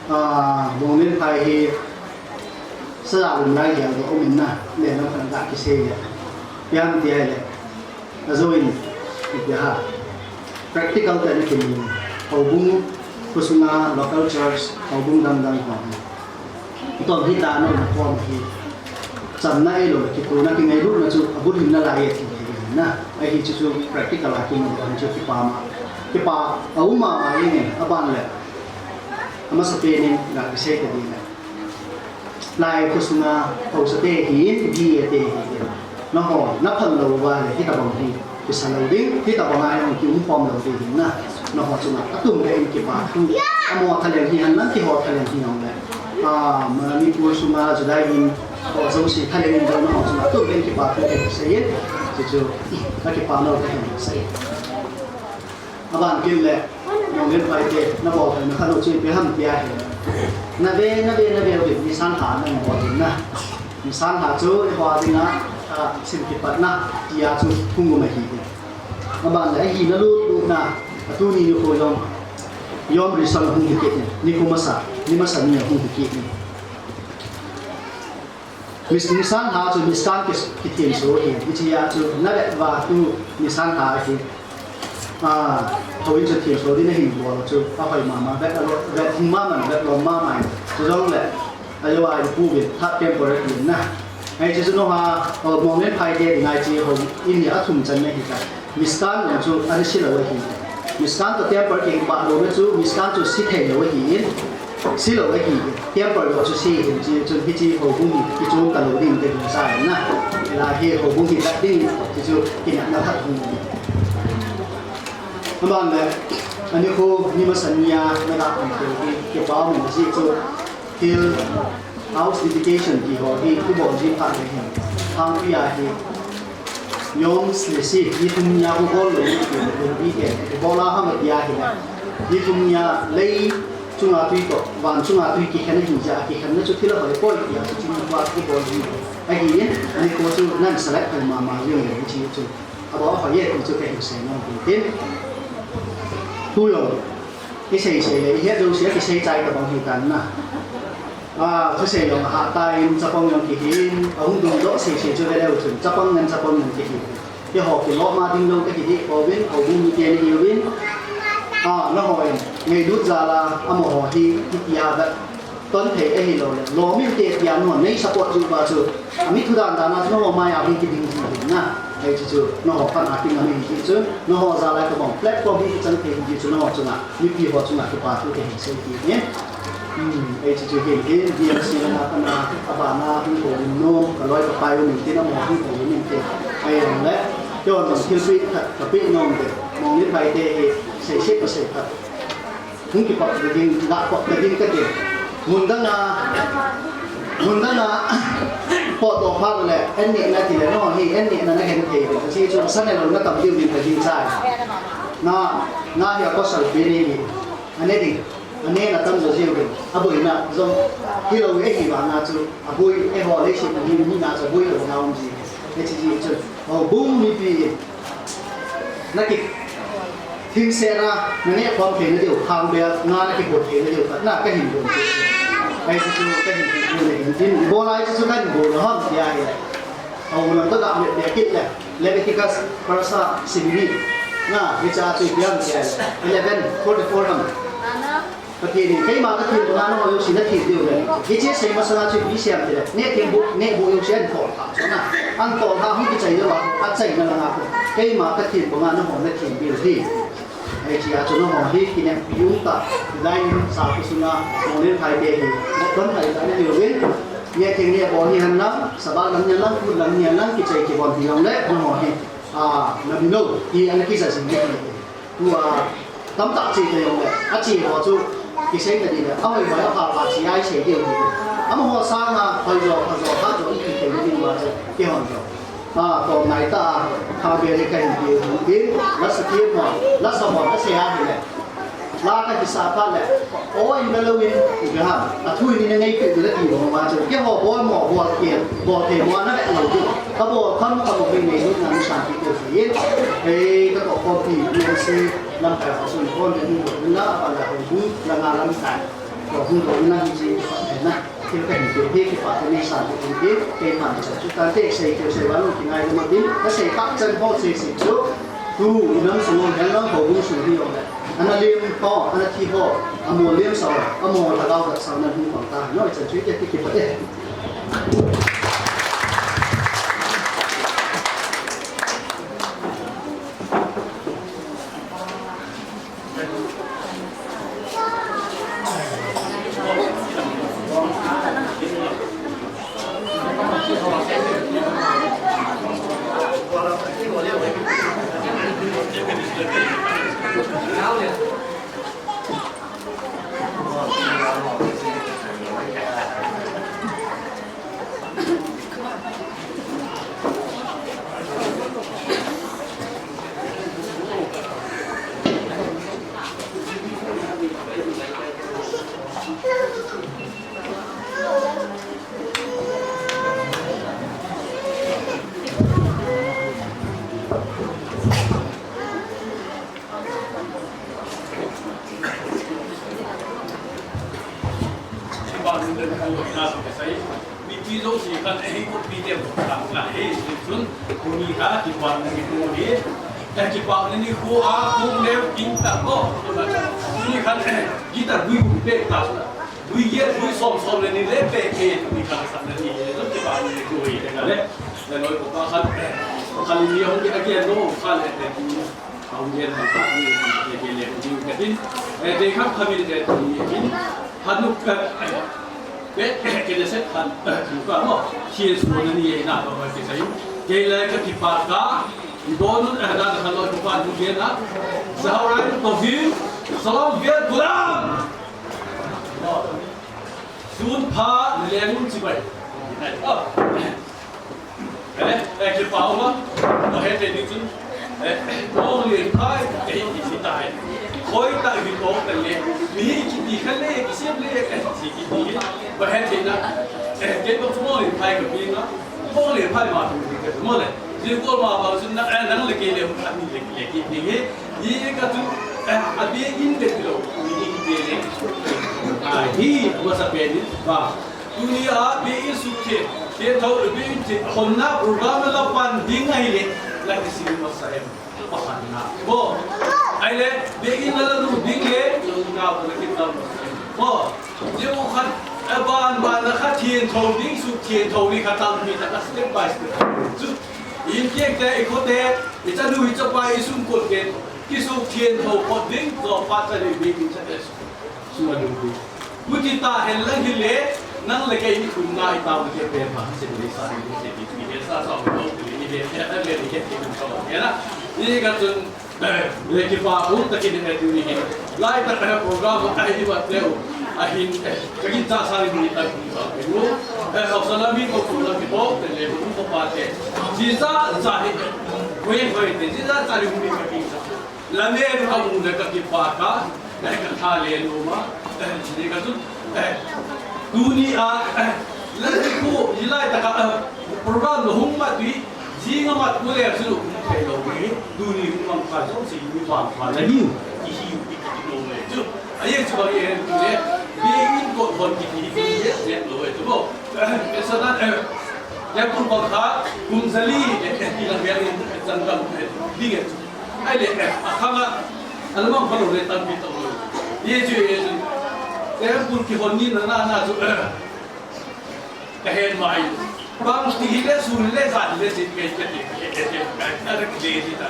Ah, Monglen Phai hi saja lum lai gel doh um in na, le lam khat ga kisei le. Pian ti ai le. Ajo in, ipi ha. Practical te na kin in. Houbung, khosunga, local church, houbung dang dang ho. Itom hi ta no na khom hi. Chamna eilou le kituna kingailutna chu abul himna lai e ti hi na. Ahi chu chu practical a kimu chu kipah ma. Kipah a um mama jeng in aban le. Amasapen in ga kisei ta ding le. Lai khosunga haosa te hin, D A te hin. Nangho, na phal lou uva le, hitabang hi. Kisa lou ding, hitabang a jong kium khom lou ding hin na. Nangho chunga, atum le in kipathu. Amaho thalheng hi henlang, keiho thalheng hi jong le. Ah, Manipur sunga July in, ho jouse thalheng in jong nangho chunga, atum le in kipathu kisei in. Chuchu, akipah lou kahin sei. Aban kin le, Monglen Phai te, na bol thei na khat u chu ipi ham tia hi. Na ve, na ve, na ve, ve, nisan lha nang bol ding na. Nisan lha chu, eiho dinga, ah, sim kipatna, tia chu hung um ahi. Aban le, ahi na lut, lut na, atuni nikho jong, Yom Rishon hung hi kit in, nikho masa, ni masa ni hung hi kit in. Mis-, nisan lha chu Mishkan ki, kithenso ahi, hichea chu na vet uva tu nisan lha ahi. Ah, houin chu thenso ding ahin bol chu, ahoi mama, vet alo, vet hung mama, vet lom mama, chujongle, ajou a ipu vin, third temple ahin na. Ahi chu chu nangho, oh, Monglen Phai te dinga chu houin hi athum channa ahi ta. Mishkan jong chu ana silou ahi. Mishkan toh temple kipah louna chu Mishkan chu si thei lou ahi in, silou ahi in. Temple jong chu si ahin, chu, chu hiche houbung hi kichon talou ding te ding sa in na. Hilai hi houbung hi vet ding, chu chu kinepna khat hung. Aban le, ani kho ni masa nia na ga hung te, kipah um in ji chu. Thil house dedication ti ho hi, ibol ji phat le hin. Hangpi a hi, Yom Shlisi, ni thum nia khu bol lou ni ti, ni thum ni ke, ibol a ham tia hi le. Ni thum nia lei chunga tui toh, van chunga tui kikhen ahi jeh a, kikhenna chu thil ahoi poi tia, chu chini tua ibol ji. Ahi in, ani kho chu nan select thei mama jeng le, chu chu. Abol ahoi e, ti chu kahin sei nom tin. Thu jong. Isei sei le, ihet jouse a kisei chai tabang hitan na. Ah, thusei jong ahah tan, chapang jong kihin, ahung dungdoh sei sei chu veleu chun, chapang ngen chapang ngen kihin. Keiho kilom a ding jong kahi deh pouvin, houbung mite nahiuvin. Ah, nangho in, ngailut jal a, amaho hi, hitia vet ton thei ahilouleh, lom inte tia nangho nei support jiu va chu, ami thu dan dan a chu nangho mai a hung kiding ji hin na. Ahi chu chu, nangho phat a kingam ahi chu, nangho jal a kabang platform hi kichang thei hi chu nangho chunga, mipi ho chunga kipa thu kahin sei kit in. Hmm, ahi chu chu hin hin, D M C na kana, abana, hung ko in nom, kaloi kapai u min tin, amaho hung ko in tin. Ahi jong le, keiho jong thilpeh khat kapeh nom te, Monglen Phai te hi, sei sei ka sei khat. Hung kipah ta ding, ga pah ta ding kati. Mun dang a, mun dang a, Potdoh phat le, an nehna ti le, no, hi, an nehna na hen thei le, chi chu sa ne lou na tam diu din ka ding chai. Na, na hi a pasal pi ni hi. Ane ding, ane na tam jo jiu ding. A boina jong, hi lou e hi vang na chu, a boi, eiho leiset a hi, hi na chu a boi lou na um ji. E chi ji chu, o bung ni pi. Na ki, thingse na, na neh khom thei na diu, khang bel, nga na kibol thei na diu, khat na ka hin bol. Ai chu chu ka hin bol le hin tin, bol ai chu chu ka hin bol le hon tia hi. Au lang ka ga me be kit le, Leviticus, Parasha, Shemini. Na, ni cha chu piang tia le, eleven forty-four ham. Pathen in, keima ka thilbanga nangho jouse na thil diu ahi. Hiche sei masanga chu ipi sei ham tile, neh thembu, nehbu jouse ahin tolha chu na. Ahin tolha hung kichai diu a, achaina langa khu. Keima ka thilbanga nangho na thil diu ahi. Hichea chu nangho hi kineppi um tah. Hilai in sa khu sunga, Molin Thai te hi, Molin Thai te hi, neh theng nehbol hi hen lang, Sabbath lang ni hen lang, Kut lang ni hen lang, kichai kibon hi lang le, nangho hi, a, na mi lou, hi ana kija jing hi. Tua, tamtah che te jong le, ache ho chu, kisei ta di le, ahoi hoi apha pha che a isei diu hi. Amaho sanga, hoi jo, pha jo, pha jo, ipi thei na ding uva chu, kihon jo. A, tom nai ta, kha be le ka hin diu hi, la sa ti mo, la sa mo, ka sei a hi le. La ka kisa phat le, o in ka lou in, i ka ha, a thu in na ngai pe le ti mo ma chu, keiho bol mo, bol ke, bol ke mo na le lou chu. Ka bol kham ka bol ngai ngai na mi san ti ko. Yen, hei, ka ko ko pi, yen si, lam kai ko sun ko ne ni ko na, a la ko bu, la nga lam kai. Ko bu ko na ni ji, na, ki ka ni ko, he ki pa ni san ko ki, ke ma ni sa chu ta te, sei ko sei wa lo ki ngai ma din, ka sei ka chan ho sei sei chu, tu, nam su lo, hen lam ko bu su ni yo le. Ana lem ho, ana thi ho, amo lem sa, amo la ga sa na hu ko ta, no, chan chu ke ki ki pa te. Mipi jouse khan, eh, copy te bo khan, eh, chun, tuni kha, kipana nikho hi, eh, kipana nikho a, kung leu, king ta ko, tuni khan, eh, guitar bui bui pe ta, bui ye, bui som som le ni le pe ke, tuni khan sa le ni, eh, chun kipana nikho hi, le ka le, le noi ko pa khan, eh, khan ni hong ki, again, no, khan le, eh, Hung yen han kha ni, ni, ni, ni, ni, ni, ni, eh, de kham kham ni, eh, ni, ni, han nuk ka, eh, be, eh, ke de set han, eh, nuk ka mo, si su na ni, eh, na, ba, ba, ke sai. Ke le ka ki pa ka, ni don, eh, na, na, lo, pa, nu, ye, na. Sa, all right, to him, salam, Viet, gulam. Sun pha, ni le ngun chi bai. Eh, oh. Eh, eh, kipa uma, ahe te ni chun, eh, Molin Thai, eh, i si tai. Khoi ta hi to te le, mi hi kiti kha le, kisem le, eh, si kiti hi. Ahe te na, eh, ke to Molin Thai ka pi na, Molin Thai ma tu ni ka mo le. Ji ko ma ba chun na, eh, nang le ke le, ani le, le kiti hi. Ni ka chun, eh, a bi in le lo, ni ni ke le. Ahi, masa pe ni, ba. Tuni a, be in suk the, te thou, be in the, honna program la pan ding ahi le, la ki sing masa em, pa han na. Bo, ai le, be in la la lu ding le, lo na bo la ki tam masa em. Bo, je mo khat, a ban ban la kha thien thou ding, suk thien thou ni kha tam ni ta ka step by step. Su, in ke te, i ko te, i ta lu i ta pa i sum ko te, ki suk thien thou ko ding, ko pa ta le be in ta te. Suma ding ding. Puti ta hen lang hi le, nang le kei ni khun ngai ta mu ke pen pha, se ni sa ni se ni ni he sa sa lo ni he he he ni he ni sa ni he na. Ni ka chun, eh, le ki pa um ta ki ni he tu ni he. Lai ta ka program ka hi ba teu. A hin, eh, ka ki ta sa ni ta ni ta ni. Eh, Hausa lam hi ko kum lam hi ko, te le ko ko pa te. Jija ja hi. Hoi hoi te, jija ja hi mi ka ki sa. La le ka mu le ka ki pa ka. Eh, ka tha le no ma. Eh, ji ka tu. Eh, tuni a. Eh, la ni ko, ji lai ta ka. Eh, program lo hung ma ti. Ji nga ma ko le su. Pe lo ni. Tuni ma ka so si ni pa pa la ni. Ki hi ki ki no le. Chu. Aye chu ba ye le. Bi in ko hon ki ki ye. Ye lo e chu bo. Exodus, eh, Temple bang kha, kum jali, eh, eh, ti la biang in, eh, chan gam, eh, ding eh. Ai le, eh, a khang a, a lamang pha lo le tam pi to lo. Ye chu, ye chu. Temple kihon ni na, na, na chu, eh, ka hen mai. Bang ti hi le, su le, sa hi le, si ke, ke, ke, ke, ke, ke, ke, ti ta.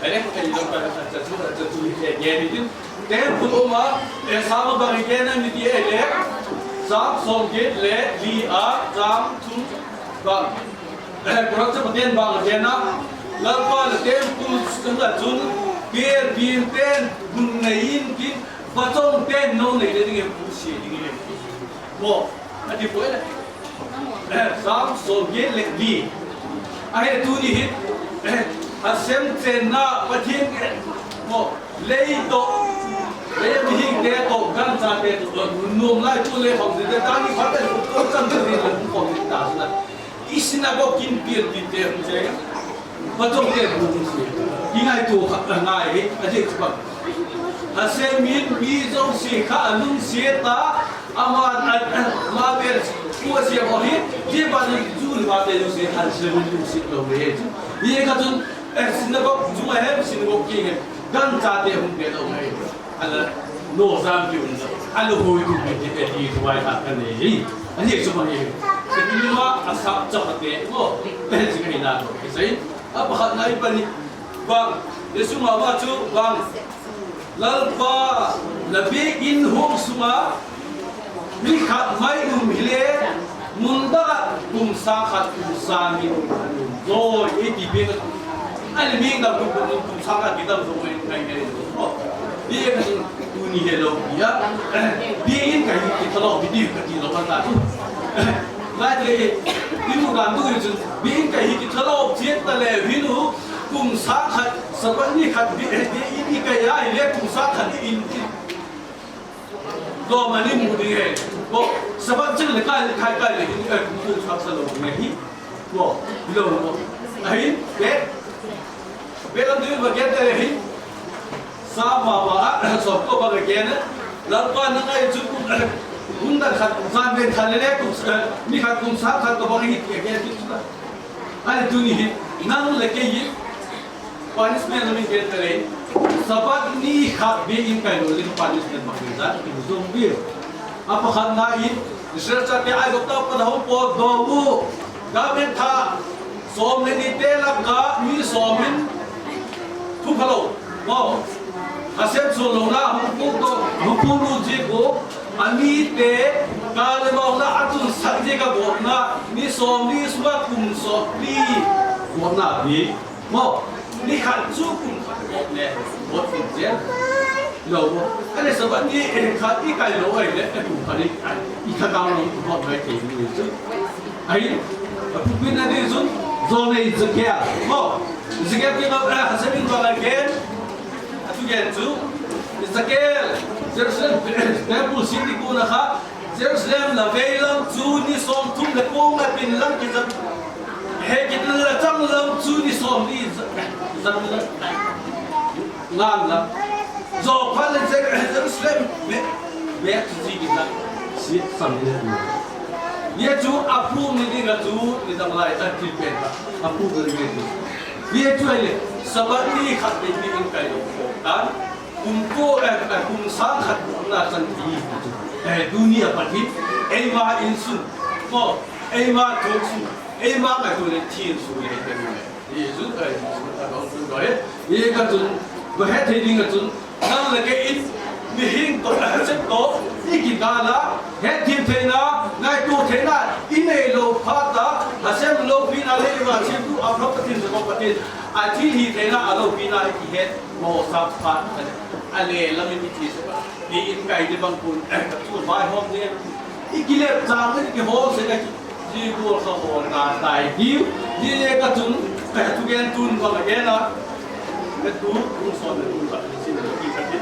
Ai le, ke lo ka, sa, sa, su, sa, su, ke, ke, ni tin. Temple um a, eh, Sam a bang i gen a mi ti eh le, Sam som get le li a, Sam thum bang. Eh, Proverbs chapter ten bang a gen a, Lalpa le temple sung a chun, ker bin ten, gun nei in tin, vachong ten no nei le ding e pu si ding e. Mo, a ti poi le. Eh, Sam som get le li. Ahi tuni hi, eh, a sem chen na Pathen, eh, mo, lei to, lei mihing te to, gancha te to, eh, nom lai tu le hong te, ta ni phat te, ko chan te le, ko ta na. I synagogue kin pian tin te, hong che. Vachong te bu si. Ki ngai tu kha ngai hi, a je chu ba. Hashem in mi jouse kha alungset a, ama, a, a, ma ber pu a sia ho hi, je ba ni ju ni ba te jouse Hashem in lungset lo le chu. Ye ka chun, eh, synagogue, chung a hem, synagogue ki hem, gancha te hung te lo le. Ala no jam ki un, ala hoi tu ki te ti tu wai ta kan nei. Ani chu ma ni. Ti ni ma a sap cha te mo. Pe ji ka hi na to. Ki sai. A pakhat na i pa ni. Bang. Yesu ma ma chu bang. Lalpa, na biakin hung sunga mi khat mai um hile, mun dang a kum sang khat kum sang in um. Doi, e ti bia. Ani mi dang kum kum kum sang khat ki dang dong mai ngai ngai. Oh, bia ka sung tuni he lo bia. Biakin ka hi ki talo, bi ti ka ti lo ka ta tu. Ngai te, i mu kan tu i chun, biakin ka hi ki talo, chiat ta le, hi nu, kum sang khat, Sabbath ni khat bi, eh, bi, in i kai a, i le kum sang khat in, in. Dom ani mu ding e. Bo, Sabbath chang le kai, kai, kai le, in, eh, kum kum sang sa lo ding e, hi. Bo, lo, bo. Ahin, be. Be lam ding ba gen te le, hi. Sa ma ba, so ko ba gen. Lalpa na ngai chu kum, kum dan khat, zan ven khat le le, kum, eh, ni khat kum sang khat ko ba hi, ke, ke, ke, Ani tuni hi, nang le kei hi, punishment na min ken tale, Sabbath ni khat biakin kai lo le punishment bang ni jat, ki zong bi. A pakhat na in, Israel chate Aigupta a pat a hung potdoh u, garment tha, som le ni te lak a, mi som in, thu pha lo, mo. Hashem sunlouna hung put doh, hung put lut jeh u, amite, kale mauna a tunsah jeh a gotna, ni somli sunga kum somli gotna pi. Mo, ni khat chu kum khat got le, got pi jeh. Lo mo, ani Sabbath ni, eh, khat i kai lo ai le, eh, kum khat i, i khat a lo got mai thei ni chu. Ahi, a pulpit na ding chun, John le Ezekiel. Mo, Ezekiel kin, eh, Hashem in bang a gen. A thu gen chu, Ezekiel, Jerusalem, temple city kona kha, Jerusalem la vei lam chu ni som thum le ko nga tin lam ki zat. He ki tin la chang lam chu ni som ni zat, zat lam. Ngan lam. Zo pha le Jer-, Jerusalem, me, me chu ji ki zat. Si sam ni. Ye chu a pu ni ding a chu, ni dang lai ta ki pen ta. A pu ni ding chu. Ye chu ai le, Sabbath ni khat biakin kai lo ko tan. Kum ko, eh, eh, kum sang khat na chan ti. Eh, tuni a pat hi, eima insung. Ko, eima thok sung. Eima ngaito le thin sung le te. Ye chu, eh, chu, eh, bang chu doi. Ye ka chun, ba he thei ding a chun. Nang le kei in, mihing to, Hashem to, i kikal a, hethem theina, ngaito theina, i nei lou phat a, Hashem loupina le i vangsettu Abraham Pathen, Jacob Pathen, a thilhih theina, a loupina i kihet mo sa phat a le, a le lam in i thi sa phat. I in kai te bang kun, eh, ka chu vaihom te, i kilep chang, i kihol se ka ki, Ji bol kha ho na tai diu. Ji e ka chun, ka tu gen tun ba ka gen a. Ka tu, tu so na tu ba, si na ki ka ti.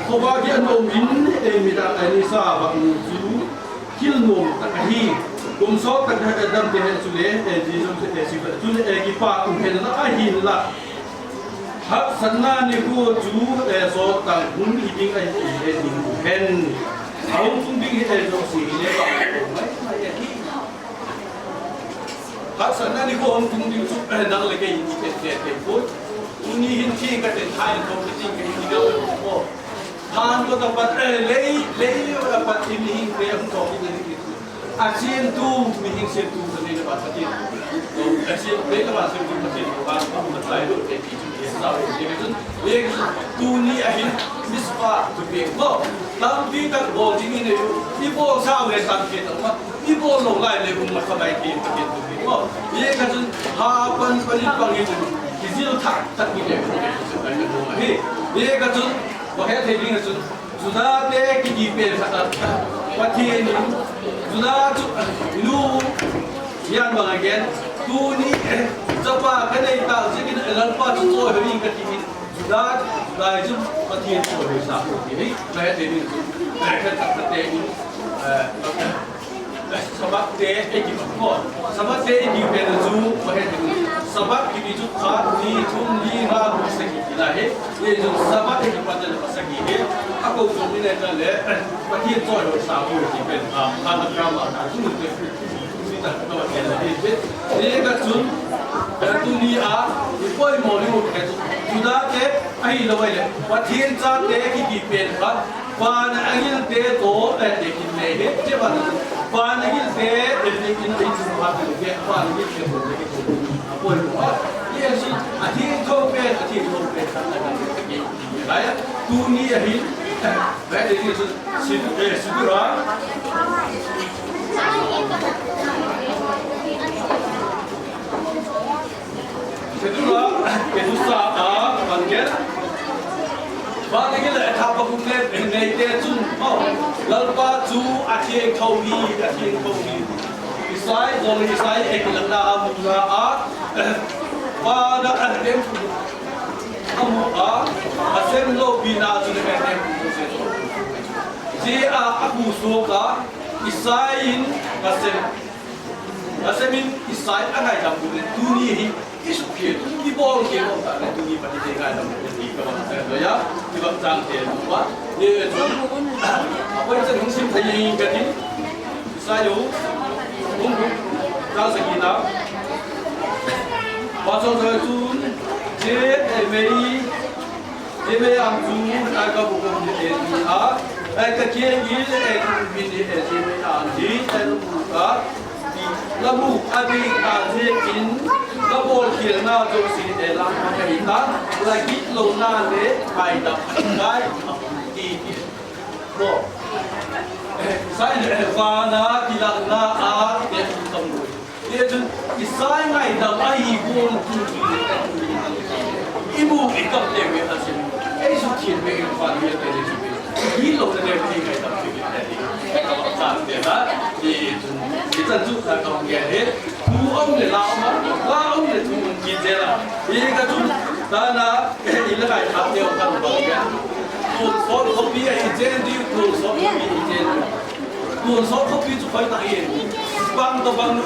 Khovah hi anom in, eh, midang, eh, nisa vang chu thil nom tah ahi. Kum sot tah a dam te he chule, eh, Jesu, eh, si, chule, eh, kipa u hen la ahin la. Haksatna nikho chu, eh, sot tah hun hi ding ahi, eh, ding u hen. Ahung tung ding hi, eh, jouse hi le ba, mai, mai ahi. Haksatna nikho hung tung ding chu, eh, nang le kei in i pen pen pen poi. Tuni hin thi ka ten thai ko ka ting ka hin ni ko. Than ko ta pat, eh, lei, lei le ko ta pat in hi te hung ko ki ni. A sien tu, mi hin sien tu ka ni le ba ka tin. A sien le ka ba sien tu ka tin ko ba ko ma tai lo te ki chu ye sa ye ka chun. Ye tuni a hin Mizpah tu pe ko. Tampi tak bol ding i nei u. I bol sa le tampi tak ma. I bol lou lai le um ma kha bai ti, ti, ti, ti, mo. Ye ka chun ha pan pan in pang in chun. Kijil thak thak in le. Hi. Ye ka chun, ba he thei ding chun. Juda te kiti pen khat a. Pathen in. Juda chu, nu. Yan bang again. Tuni, eh, chapa ka nei ta, jikin Lalpa chu choi ho in ka ti in. Juda, Juda chu Pathen choi ho sa ko ti. Hi, ba he thei ding chun. Eh, ka ta, ka te in. Eh, Sabbath te, eh, ki, mo. Sabbath te, eh, ki, pen chu, mo, he, Sabbath ki, ki chu, khat, ni, thum, ni, nga, gup, sagi, ki, la, he. Ye chu Sabbath, eh, ki, pa, te, la, sagi, he. A ko chu, ni, le, ka, le, Pathen choi ho sa, ko, ki, pen, a, a, a, ka, ma, ka, chu, te, ni, ta, ka, te, la, he, he. Ye ka chu, eh, tuni a, i poimo ni, mo, he, chu. Juda te, ahi lo, le, Pathen chate, ki, ki, pen, pa, Van a angil te toh, eh, te kin nei he, te van. Van a angil te, eh, te kin nei chu va te ke, van a angil te toh, te kin nei. A poi mo. Ye si, a thiengtho pen, a thiengtho pen, a thiengtho pen. Lai, tuni a hin, eh, te kin si, si, eh, si ra. Ketura, ketusa a, van gel. Van gel a thapa kum le, nei te chun, oh, Lalpa chu a thiengtho hi, a thiengtho hi. Isai, jong Isai, eh, kilakna a muna a, van a, eh, tem, a mu a, a sem loupina chu le tem. Ji a, a bu so ka, Isai in, a sem. Asemin Isai a ngaidam u le tuni hi i sukkhel, i bolkhel u ta le tuni Pathen te ngaidam u le ti ka bang sa lo ya, i bang chang te lo ba. Ye chu. A poi chen hung sim thei ka tin. Isai lo. Hung hung. Chang sagi na. Ba chang sa chun. Je e mei. Jimmy ang chu, ai ka bu ko ni e ni a, ai ka che ni e ni ni e Jimmy ang ni e lu ka, la bu a di a je in, la bolkhel na jouse e la ka ni ta, la gitlouna le ngaidam kai ti ti. Ko. Sai le vana kilakna a te tam lo. Ye chun, Isai ngaidam ahi gon tu tu. I bu i kap te ve a sin. Ei su thien ve i fan ve te le chu ve. I lo te ve i ngaidam te ve te. Ka ba ta te na. Ye chun, i chan chu ka ka nge he. Tu om le la om, la om le tu om ki te la. Ye ka chun, ta na, i la kai kha te o ka ba nge. Tu so ko pi a i chen di, tu so ko pi i chen. Tonsot khopi chu khoi tah e. Bang toh bang,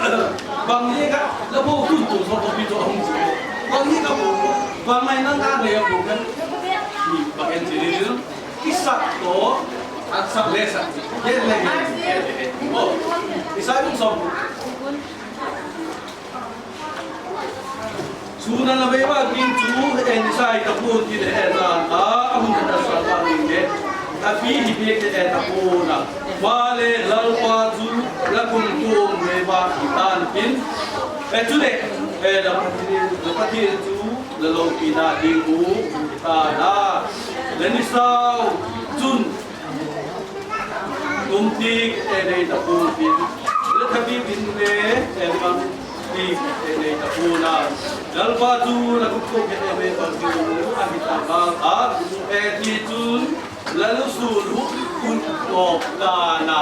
bang ni ka, la bo tun tonsot khopi chu ahung chu. Bang ni ka bo, bang mai na na ne bo kan. Ni ba en chi ni. Isaac toh, Isaac le Isaac. Ye le ye. Oh. Isaac bung som. Chuna na vei va kin chu en sai ta pun tin e ta a, a hun ta sa ta ni le. A pi hi pe te e ta pun a. Va le Lalpa chu la kum tum me va ki tan kin. E chu le, e la Pathen, la Pathen chu la loupina ding u ki ta na. Le ni sau chun Tum tik e nei ta pun tin. Le tha bi bin le e bang. Ti, eh, eh, tapuna. Lalpa chu na kup ko ke, eh, eh, pa chu, a hi ta ba, a, eh, ti chun, lalu su lu, un, ko, ta, na.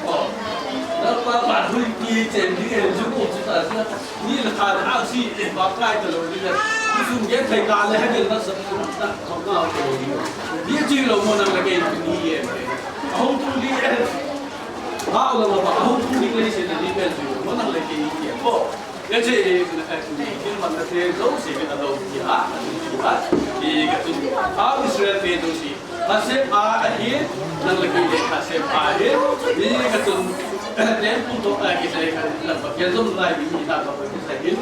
Oh. Lalpa ba hui ti chen ni, eh, ju ko chu ta sa. Ni la ka, a, si, eh, ba kai ta lo ni la. Ni sum ge thai ka le, ha ge na sa, na, na, na, ni ji lo mo na la ke ni, eh. Hong tu ni, eh. Hao la ba, hong tu ni le se ni, eh, ju mo na la ke ni, eh. Oh. Kache, eh, eh, eh, kin man na te, zo se, eh, alo, ya, ya, eh, ka tu, a, Israel te zo se, Hashem a, ahi, nang lagi, eh, Hashem a, ahi, eh, ka tu, eh, temple to, eh, kisai, ka, la, ba, ya, zo, la, eh, ta, ba, kisai, eh.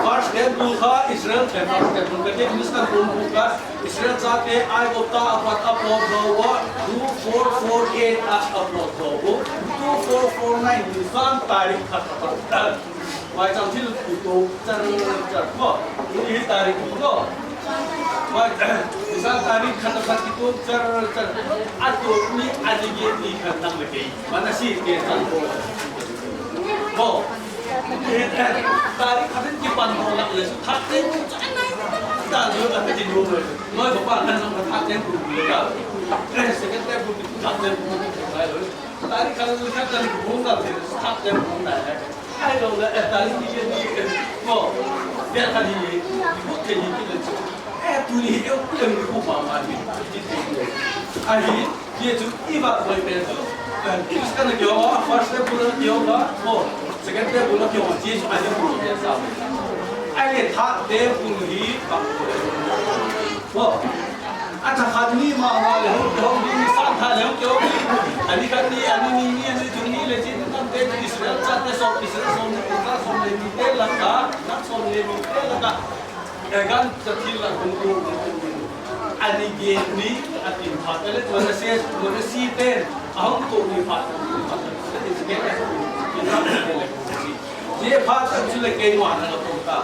First temple ka, Israel te, first temple ka, te, Muslim temple ka, Israel chate, Aigupta, apat, apot, lo, wa, two four four eight, a, apot, lo, two four four nine, Nisan, tarik, ka, ka, Vai chang thil kito char char ko. Ni hi tarik ko. Vai, Nisan tarik khat khat kito char char. Atu ni ani ge ni khat nang le kei. Mana si ke chang ko. Ko. Ni hi tarik khat ki pan ko lak le su thak te. Ta ni ta ti ni mo. Noi ko pa kan nang thak te ku le ka. Second te ku thak te ku. Tarik khat khat ko nang thak te ku na. Ai lo la, eh, ta ni ni ni, eh, ko, ya ta ni ni, ni ko te ni ni ni. Eh, tu ni, eh, ku ni ko ba ma ni, ti ti ni. Ai, ye chu i ba ko pe chu, eh, Christian ke ho, first step ko ke ho, ko, second step ko ke ho, ye chu ai ko ye sa. Ai le third step ko ni, ba ko. Ko. Acha khat ni ma ma le hung, hung ni ni san tha le hung ke hung ni. Ani khat ni, ani ni ni, ani thum ni le chin tam te Israel chate som, Israel som ni, Israel som le ni te la ka, na som le ni te la ka. E gan cha thil la hung ko. Ani ge ni, atin pha te le, Manasseh, Manasseh te, ahung ko ni pha te, pha te, Israel te, Israel te le. Ye pha ta chu le kei ma na ko ta.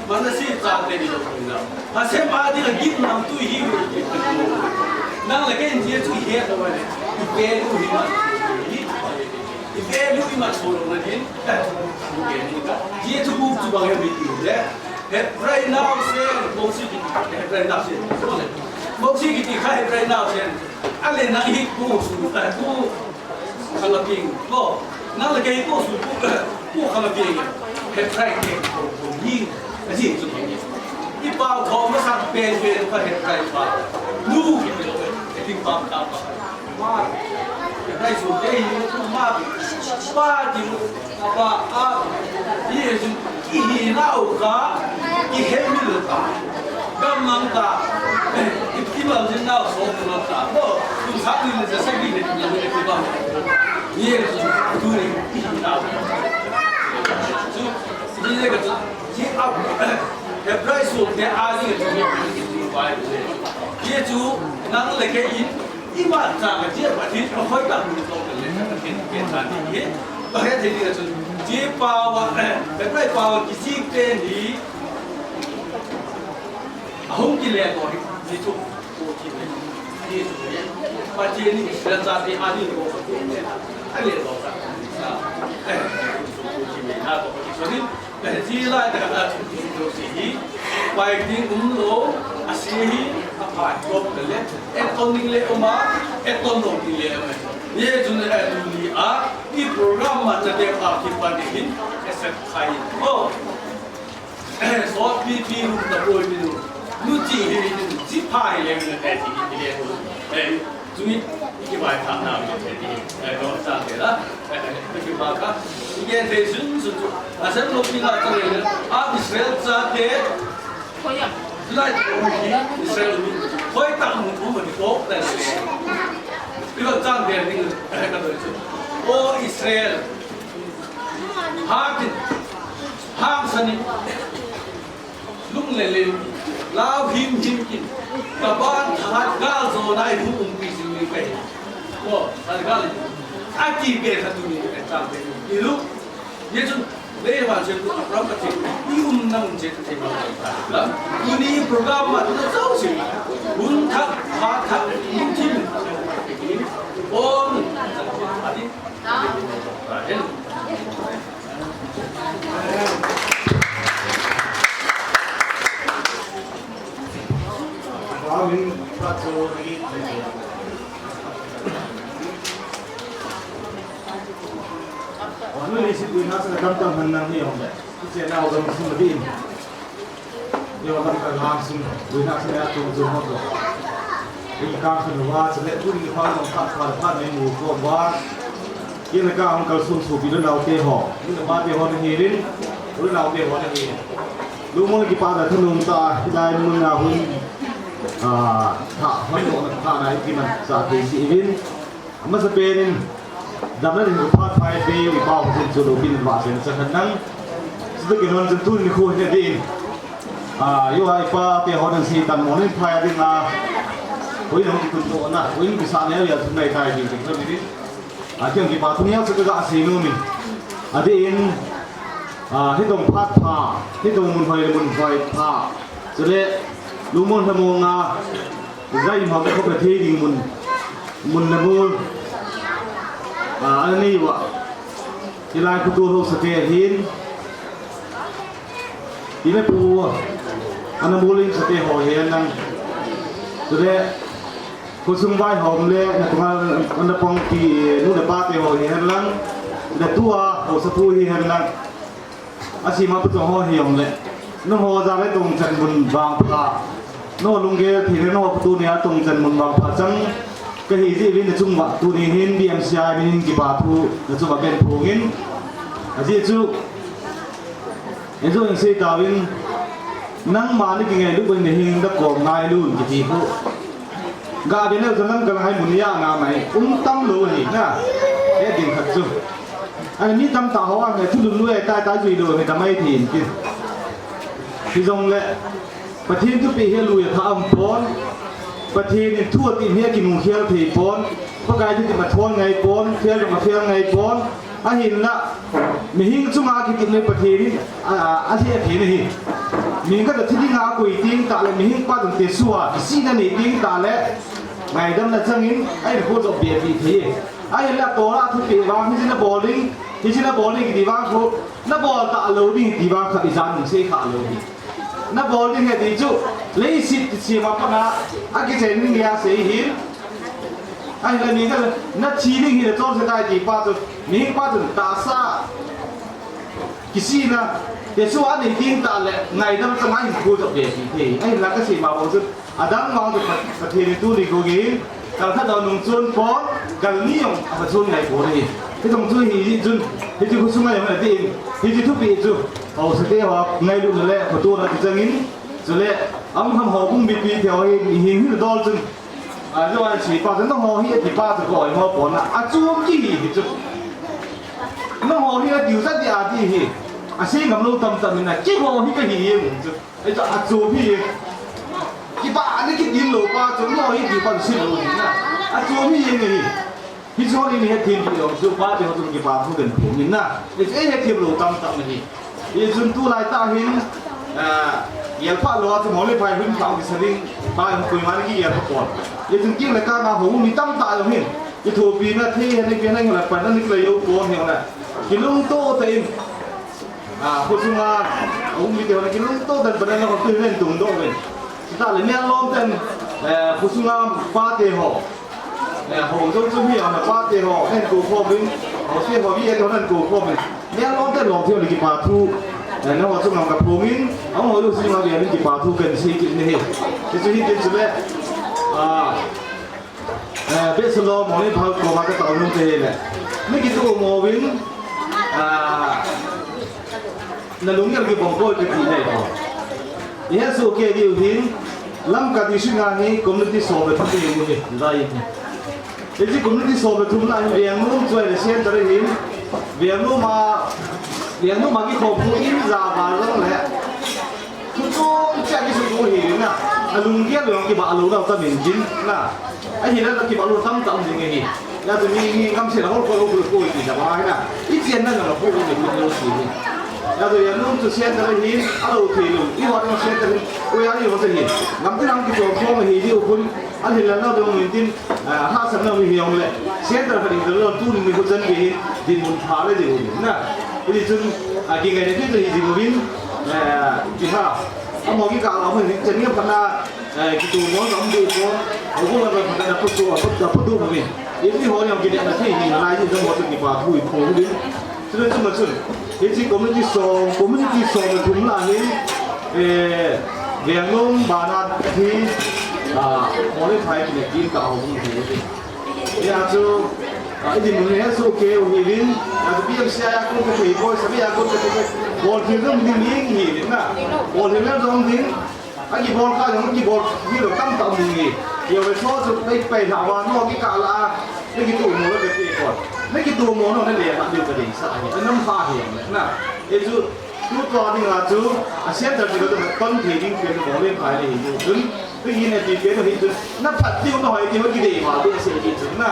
Manasseh chate ni lo na. Hashem a ding a gin nam tu hi. Nang le kei ye chu he to le. I pe lu hi ma. I pe lu hi ma so lo na din. Ye chu bu chu bang he bi ti le. Hebrai nau se, Mosi ki, Hebrai nau se. Mosi ki ti kha Hebrai nau se. Ale na hi ko su, ko Khalaping, ko, nang le kei ko su, ko, ko Khalaping, Hebrai ke, ko, ko, ni, a ji chu ni. I pau tho ma sa pen pen pa Hebrai pa. Nu ki lo, e ti pa ta pa. Ma, Hebrai su ke ni ma, pa ti, pa, a, ye ju, Ihi nau ka, ihi mil ka, gam mang ka, i, i bal jin nau so tu nau ka, bo, tu sa ni le sa ni le le le ba. Ye tu ni ihi nau. Tu, ni le ka tu, ji a, Hebrai so te a ni tu ni tu ba. Ye tu nang le ke in, Ima chang a, Pathen a hoi ta mun to le, Pathen ke ta ni. Pathen thei ni chun, power, eh, Pathen power ki sik te ni. Ahung ki le ko ni chu, ko ki le. Ni chu ni. Pathen ni Israel chate ani ko. A le ko ta. Eh, ko ki le na ko ki so ni. Ji lai ta ka chu ti lo si hi. Pai ding um lo, a si hi, a pai ko le. E ton ding le um a, e ton lo ding le um a. Ye chun e tu ni a, i program ma ta te pa ki pa ni hin, e set khai. Oh. So pi pi lu ta boi pi lu. Lu ji hi, ji pa hi le, e ti hi le. E. Tuni, i kivaitham na, eh, eh, no, sa te la, eh, eh, i kipa ka, i gen thei sun sun chu, a sem lo pi na ta le, a Israel chate, lai tu hi, Israel mi, hoi ta mu tu ma ni ko, ta le, i va chang de ni, eh, ka doi chu. O Israel, ha kin, ha sa ni, Lung le lem, lau him him kin, ka ban thahat gal zo nai hu um pi sin mi kai. Ko, thahat gal. A ki be kha tu ni kai chang be. I lu, ye chun, le van chen tu Abraham ka chen, i um na um chen te ma. La, tu ni program ma tu na zau sin. Un thak, ha thak, un thim. On, ati. Amen. Amin. Patso ni. Onu ni si kuina sa kam tam han nang hi ong. Ise na ong sum din. Yo lam ka lam sum. Kuina sa ya tu tu mo. Ika khanu wa sa le tu ni pa no ka pa pa ni mu ko wa. Kina ka ang kalsum supi lou nau te ho. Ni pa te ho ni hirin. Lou nau te ho ni hirin. Lungmong le kipana thanum tah a, hilai mun a hun, ah, tha, hon lo na tha na ipi man sa te si ivin. Amasapen in, damna ding phat phai pe, i pa hu sin chu lo bin va sen sa khan nang. Sita kin hon chen tu ni khu he din. Ah, yo ai pa te hon si tan mo ni phai ding a. Hui hon kun to na, hui ni sa ne ya tu nai tai ding ding ni. A, kiang kipa thungial chu ka ga sei nom in. Adeh in, a, hitong phat pha, hitong mun hoi le mun hoi pha. Chule, lungmong lhamong a, zai ma ka khop le thei ding mun, mun le mun. A, ani wa. Hilai khu tu ho sa te hin. Pi le pu, ana muling sa te ho hen lang. Chule, khosung vaihom le, na tunga, na pang pi, nu le pa te ho hi hen lang. Na tua, ho sa pu hi hen lang. Asi ma pu ho hi ong le. Nu ho ja le tong chan mun vang pha. No lunggel thei le no pu tu ni a tong chan mun vang pha chang. Ka hi ji vin na chung va tu ni hin B M C I min kipa thu, na chung va ben phu ngin. Aji chu, Ejo in sei tauvin, nangma ni kingailu boi ni hing da kom ngailu kiti khu. Ga be neu nang ka hai mun ya na mai, um tam lo ni na. E ding khat chu. Ai mi tam ta ho a ngai thu lu lu e tai tai jui lo ni ta mai thin ki. Hi jong le, Pathen thupeh hi a lui a pha um pon. Pathen in thu a ti hi a kinung khial thei pon. Pakai thutep a thon ngai pon, khial jong a khial ngai pon. Ahinla, mihing chunga kitepna Pathen in, a, a, a thei, a thei na hi. Mihing khat a thi dinga a koi teng tah le, mihing pa chun Jesu a kisihna nei teng tah le, ngaidamna changin, a hinkho jop be pi thei. Ahinla, Torah thupeh vang, hiche na bol ding, hiche na bol ding kiti vang khu, na bol ta lou ding kiti vang khat i jan nung sei kha lou ding. Na bol ding he ti chu, leiset kisem a pat a, a kichen ding a sei hin. Ahinla mi khat, na thi ding hi le chol se tai ti pa chu, mi pa chu tahsa, kisihna, Jesu a nei ding tah le, ngaidam chang a hinkho jop be ti thei. Ahinla ka sei ma bang chu, adang vang chu Pathen in tuni khu gei, Kal khat a nung chun pon, kal ni jong a pha chun ngai pon ahi. Hiche jong chu hi, hi chun, hiche khu sunga jong atin, hiche thupeh chu, haosa te ho ngailutna le, khoto na ti changin, chule, ahung ham houbung mipi te ho hi, hi, hi dol chun, a, jo an si pa, nangho hi, ati pa chu ko, ho pon na, a chu ki hi, hi chu. Nangho hi, a diu sa di a di hi, a sei ngam lou tam tam in a, kiho hi ka hi, hi chu. Ei, a chu hi, kipa ani kitin lou pa chu, no hi ti pa si lou ni na. A chu hi ni. Hi chu ni ni he tin ti lou chu pa ti ho chu kipa thu den phu ni na. Ei, ei he ti lou tam tam ni. Ei chun tulai tah hin, ah, yel pha lou a chu mo le pai hun pha ki sa ding, pa hun kui ma ni ki yel pha pon. Ei chun ki le ka nga ho mi tam tah lou hin. Ki thu pi na the he ni pi na ngi la pa na ni ki la yo pon he na. Ki lung to ta in. A, khosunga, a um mite ho na kilungto dan padan la tu nen tung doh ven. Chutah le mian lom ten, eh, khosunga pate ho. Eh, ho jong chu mi a pate ho, nen ko khom in, ho se ho vi ho nen ko khom in. Mian lom ten lom thei le kipa thu, eh, na ho chu ngam ka phong in, a ho lu si ma vi kipa thu kan sei kit ni he. Ti chu hi tin chu le. A, Eh, Beit Shalom, Mawlay Bhal koma ka taonu te hi le. Mi kitu mo vin, ah, na lunggel kibang koi kati nei ho. I he su ke diu hin, Lamka district a hi community som le thum hi mu hi, lai hi. Hiche community som le thum na hi Vengnom choi le center hin, Vengnom a, Vengnom a kikhoppu in ja ba jong le. Thu chom cheh a kisu tu hi na, a lunggel jong kibah lou nau tam in jin na. Ahinla kibah lou tam tam ding ahi. Ya tu mi, mi kam se la hol ko ko ko ti da ba na. I chien na na ko ko ko ko si ni. Ya tu ya lung tu sian da hi, a lou thei lou. I ho na sian da hi. Ko ya ni ho sa hi. Ngam ti ngam ki chom chom hi di u kun. Ahinla na dong min tin. Ah, ha san na mi hi jong le. Center khat in lo tu ni ko chan ke hi. Dinmun pha le ding u na. Hiti chun, ah, kingai le tin hi ding u vin. Ah, ki ha. Amaho kikah a, amaho hin chen nge phatna, Eh, kitumo jong dei pon, houbung lang a phatah a pusu, a phat, a phatah a phatah a phatah a. Imi ho jong kidei na thei hi, nalai hi jong ho chu kipa thu i phong ding. Chule chunga chun, hiche community song, community song le thum la hi, eh, Venglong bana hi, ah, Monglenphai kile kim ta houbung hi. Hia chu, ah, i dinmun hi soh kei u hiuvin, ah, B M C a kon ka thei poi, sabi a kon ka thei poi, bol thil jong ding hi hiuvin na. Bol thil jong ding, a kibol kha jong kibol thil tamtah um ding hi. Hia le so chu pai pai na va no kikah la, na kitumo le ka ti poi. Na kitumo no na le na diu ka ding sa hi, a nam pha hi na. E chu, tu tua ding a chu, a center chu ka tu ton thei ding pen Monglenphai le hi chu. Chun, tu hi na ti pen hi chu. Na phat diu na hoi diu kidei ma ding se hi chu na.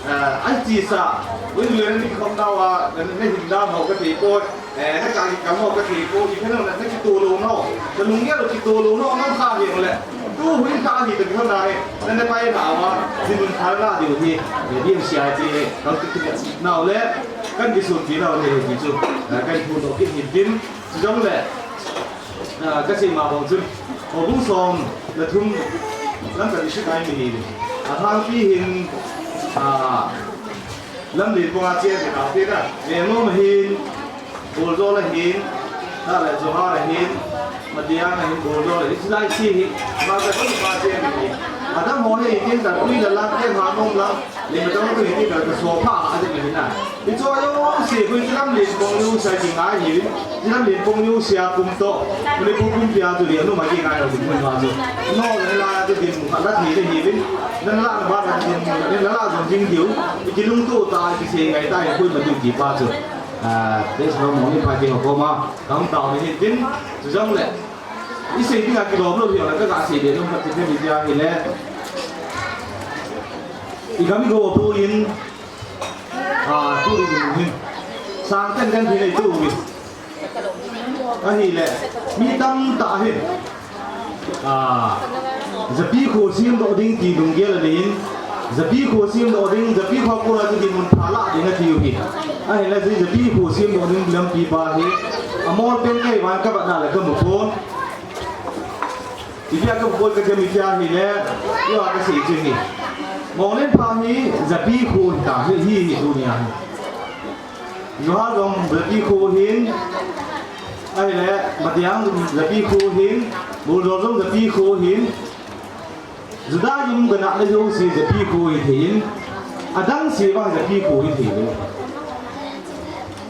Eh, an chi sa, win le ni khom dau a, na, na hin dam ho ka thei poi, eh, na ka ki kam ho ka thei poi, i phen na, na kituh lou no, na lunggel kituh lou no, na kha hi le, tu hui kha hi ta ki na he, na, na pai na wa, ni mun kha na diu hi, eh, B M C a chi he, kan tu tu nau le, kan kisunpi nau le hi chu, eh, kan thu no ki hin tin, Chujong le, ah, ka sei ma bang chun, houbung som le thum lam ka district a mi hi. A thangpi hin, ah, Lamlen pong a che de ka te da. Venglong hin, Boljol hin, ta le Johar hin, Matiang hin, Boljol hin, chulai si hi, ma ka ko pa che mi hi. Adam ho hi tin ta pui la la ke ha nom la, le ma dong tu hi tin ka so pha a de mi na. Hichu ajong se hui chu Lamlen pong u sa kingai hiuvin, chu Lamlen pong u sia kum toh, Manipur pumpi a chu le nu ma kingai lo ding mun ma chu. No, na la chu dinmun khat la thei le hiuvin, na la na ba na dinmun, na la jong ding diu, i kilungto ta, i kisei ngai ta, i hui ma diu ti pa chu. Ah, te so Monglenphai te ho koma, ka hung tao ni hin tin, chujong le. I sei ding a kilom lou hi, la ka ga sei de lou khat ti ni dia hi le. I gam i go pu in, Ah, tu ri ding hin. Sang ten kan hi nei tu ri. Ahile, mi tamtah hin. Ah, Japi kho semdoh ding ti lunggel anei in. Japi kho semdoh ding, Japi kho a kona chu dinmun pha la ding ati u hi. Ahile, Japi kho semdoh ding lampi pa hi. Amol pen kei vang ka vat na le ka mu pon. Ipi a ka bol ka ti mi tia hi le, i a ka sei chu hi. Monglenphai hi Japi kho hi ta hi, hi, hi tunia hi. Johar jong Japi kho hin, ahile, Matiang jong Japi kho hin, Boljol jong Japi kho hin, Juda jong ka na le jouse Japi kho hi thei in, adang se vang Japi kho hi thei lou.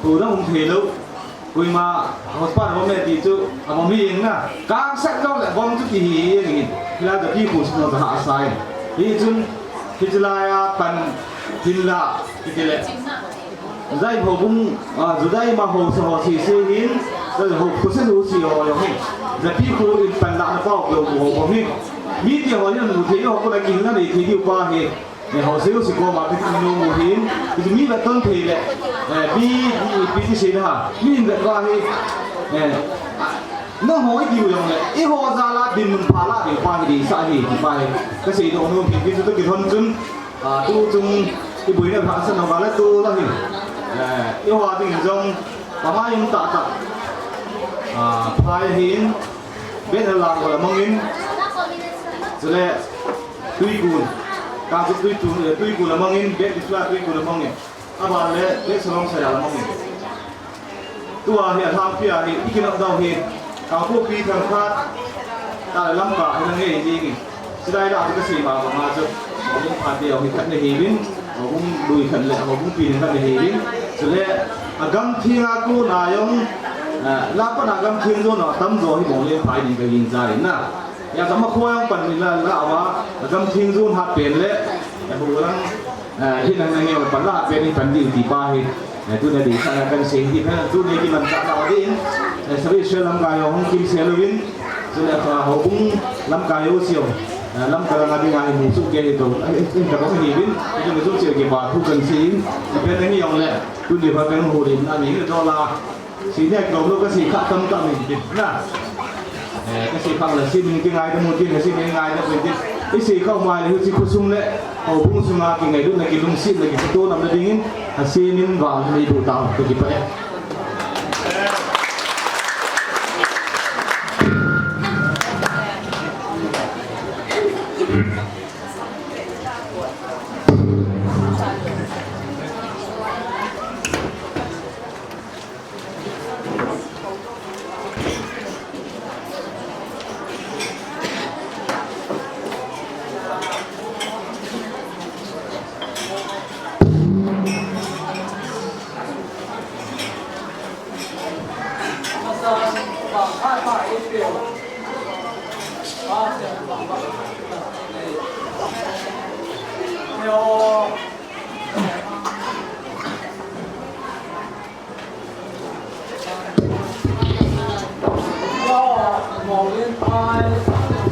Kho dang um thei lou. Koima hospital bom e ti chu, abom hi jeng na. Kangsak lou le bom chu ti hi jeng in. Hila Japi kho chu no ta ha sai. Hichun, hichu laiya pan hin la, kiti le. Judai houbung, ah, Judai ma ho sa ho si si hin, Judai ho kho se lu si ho jong hin. Japi kho in pan la na pau lo ho ho hin. Mi ti ho hin mu thei ho ko la kin na nei thei diu pa hi. Eh, ho seiu si koma ka ti nom u hin, ti mi vet ton thei le, eh, mi, mi, pi ti sei da ha, mi hin vet va hi, eh, na ho i diu jong le, i ho jal a dinmun pha la diu pa hi di sa hi, ti pa hi, ka sei nom u hin, ti chu to kilhon chun, ah, tu chung, i boina hahsatna va la tu la hi, eh, i ho a ding jong, pa ma jong ta ta, ah, pha hin, bet la la ko la mong in, chule, Tuikul, Kangpokpi Tui, eh, Tuikul a mong in, bet Isla Tuikul a mong in. Aban le, bet Salong Saya la mong in. Tua hi, alhangpi a hi, i kinop dau hi, Kangpokpi Thangkhat, ta le Lamka, hi la ngei ding in. Chulai la, ka sei ma, ma chu, houbung phan te, houbung khat na hiuvin, houbung lui khat le, houbung pi khat na hiuvin. Chule, agam theng a kona jong, eh, la pan agam theng jong, atam jo hi Monglenphai ding ka hin jai na. Hia gam a kho jong pan ni la, la va, gam theng jun hat pen le, eh, hu lang, eh, hin ang nang neo pan la hat pen ni pan ding ti pa hi, eh, tuna ding sa kan sei ti phen, tuni kimanchah na ding, eh, sabi Israel lamkai ho hung kimsel uvin, tuna ka houbung lamkai ho sio, eh, lamkai lang a ding a hi mu chu ke hi to, eh, eh, ka bang hi vin, eh, mu chu sio ke ba thu kan sei in, pen ni jong le, tuni ba kan hu rin, a ni ni to la, Senior kilo lo ka sei kha tam tam in tin na. Eh, ka sei kha la sei min ki ngai da mu tin, ka sei min ngai da mu tin. I sei kha mai le hu chi khu sung le. Houbung sunga kingailutna kilungsetna kitoh nam na ding in. A sei min vang nei bu ta ka ki pa e.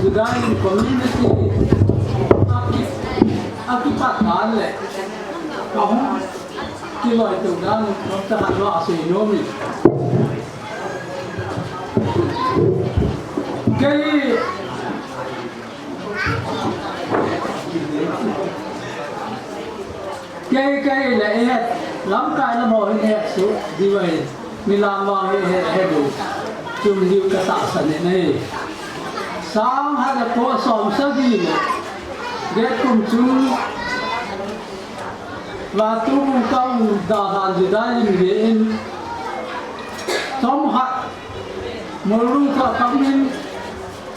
Judaism community aki, akipat dan le kahung kiloi tou dan, Doctor Hanwa asei nom in. Kei Kei, kei le, eh, lamkai lam ho hin eh, su, di vai, mi lam va hi eh, eh, du. Chum diu ka tahsan e nei. Sang khat le ko som sagi le, get kum chun, va tu bu ka u da han di da in ve in. Som khat, mo lu ka kam in,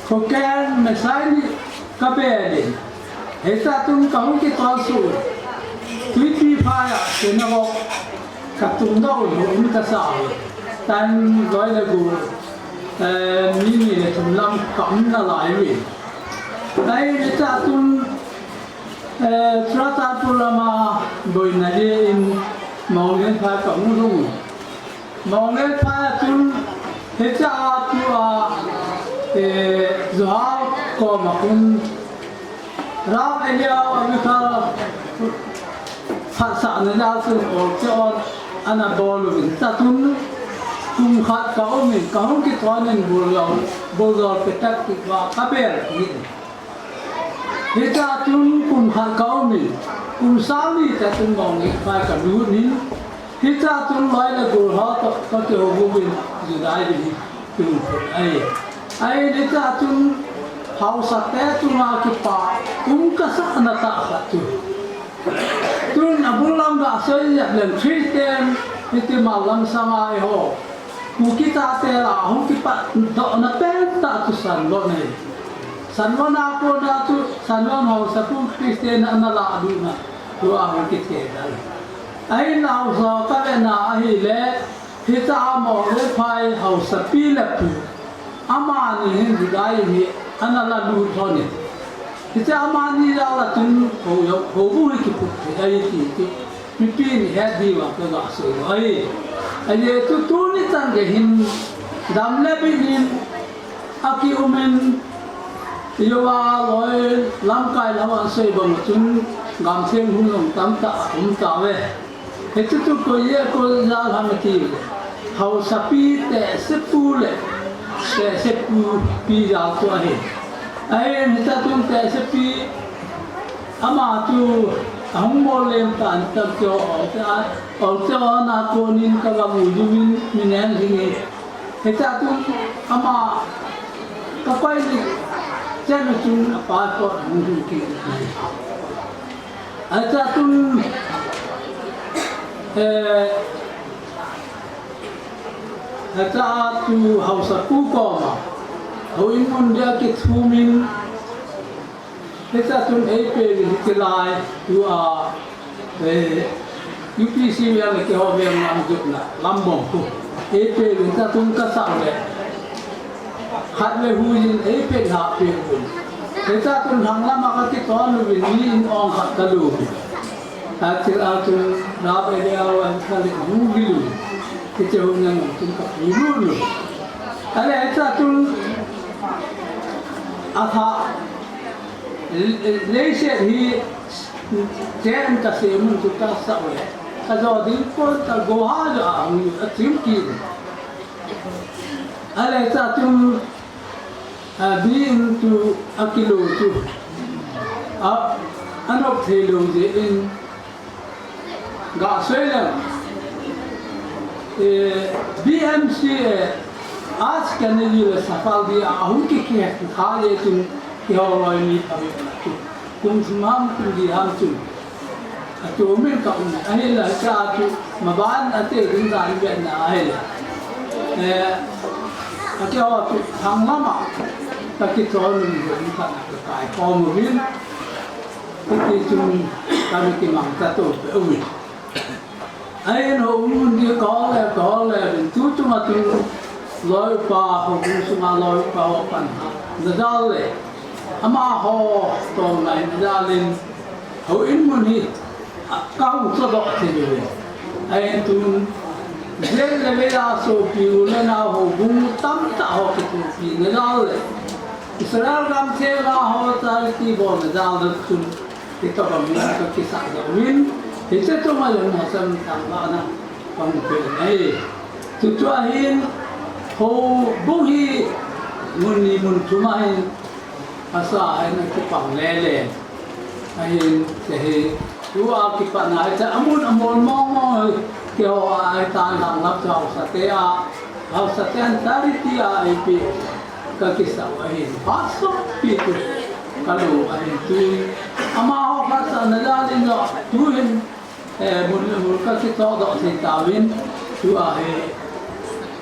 ko ken me sai ni, ka be din. Hiche a tun kahung kitol suh. Tuipi phai a, kei na vok. Ka tung doh u, um ka sa u. Tan loi le gu, eh, mi ni le thum lam ka um nalai u. Ai, hiche a tun, eh, Churachandpur lama boina le in Monglenphai ka hung lhung u. Monglenphai a chun, hiche a tua, eh, Johar koma khun, Rav Eliyahu Amichai phatsahna jal chun, olche on, ana bol uvin. Hiche a chun, kum khat ka um in, ka hung kithon in bul jol, bul jol petak kit uva, ka bel kit in. Hiche a chun kum khat ka um in, kum sang ni ta chun Monglenphai ka lut in, hiche a chun loi le gol ho toh, ka kihou uvin, Judaism hi kihou phot ahi. Ahin hiche a chun haosa te chunga kipa, um ka sahna tah khat chu. Tun abul lam ga soi jep leng Christian, hiti mal lam sanga eiho. Kuki tate lah a hung kipat dohna pen tah chu Sanlon ahi. Sanlon a kona chu, Sanlon haosapu Christian ana lah lutna, tua hung kithei dal. Ahin haosa ka vena ahile, hiche a Monglenphai haosapi le pu, amani hin Judaism hi ana la lut lhon in. Hiche amani jal a chun hou, houbu hi kiphut thei ahi ti chu. Mipi ni het diu a ka ga soi lou ahi. Ajeh chu tuni chan gei hin dam le bit in aki um in, Yowa loi lamkai lam a soi bang chun gamtheng hung jong tamtah um tauve. Hiche chu koi e koi jal ham ti le. Haosapi tehsepu le tehsepu pi jal chu ahi. Ahin hiche a chun tehsepi Ama chu ahung bol lem tan, tah chu olche a, olche on a konin ka ga mu jing in, mi nen jing e. Hiche a chun ama ka koi ni chen chun apa ko hung jing kit. Hiche a chun, eh, hiche a chu haosapu koma houin mun dia kithum in, Hiche a chun eipeh uvin hiche lai, tua, eh, U P C veng le keiho veng lam jotna, lam bom khu. Eipeh uvin hiche a chun ka sah u le. Khatvei huiyin eipeh lhah peh uvin. Hiche a chun lhang lama ka kiton uvin mi in ong khat ka lum uvin. Hiche a chun Rav Eliyahu Amichai le hung vil uvin. Hiche hung jong chun ka pui lut uvin. Ahile hiche a chun a tha Leiset hi chen ka sem un chu ka sah u le. Ka jo ding pon ka go ha jo a hung a chim kit. Ahile hiche a chun, a, bi in chu a kilo chu. A, a nop thei lou jeh in. Ga soi le, eh, B M C, eh, Ashkenazi le Sephardi a hung kikhen kha le chun Kihou loi ni pha ve na chu. Kum thum ham, kum li ham chu. A chu min ka um. Ahile cha chu maban a te ding dan ve na ahile. Eh, a chu ho chu thang lama. Ka kithon nun ve ni ka na ka kai ko mo vin. Ki ki chun ka mi ki mang ta to pe u vin. Ahin houbung mun ding kahol le, kahol le, tu chunga tu loi upa, houbung sunga loi upa ho pan ha. Na jal le, amaho toh ngai na jal in, houin mun hi, a, ka hung sodoh thei le. Ahin tun, jen le ve a sopi u le nao houbung tamtah ho kithopi na jal le. Israel gam thema ho charity bol na jal le chun. Hitobang in ka kisah doh in, hiche chunga jong Hashem thangvahna kahung pe ahi. Chuchu ahin, houbung hi mun ni mun thum ahin, asa ahin akipang lele. Ahin, hiche hi, tua kipatna hiche amun amol mong mong hi, keiho a ahitan lang lap chu haosa te a, haosa ten charity a ipi. Ka kisah u ahin, phat sotpi chu ka lung ahin, tun amaho khat sa na jal in jong, tuhin, eh, mun le mun ka kichoh doh thei tauvin, tua hi,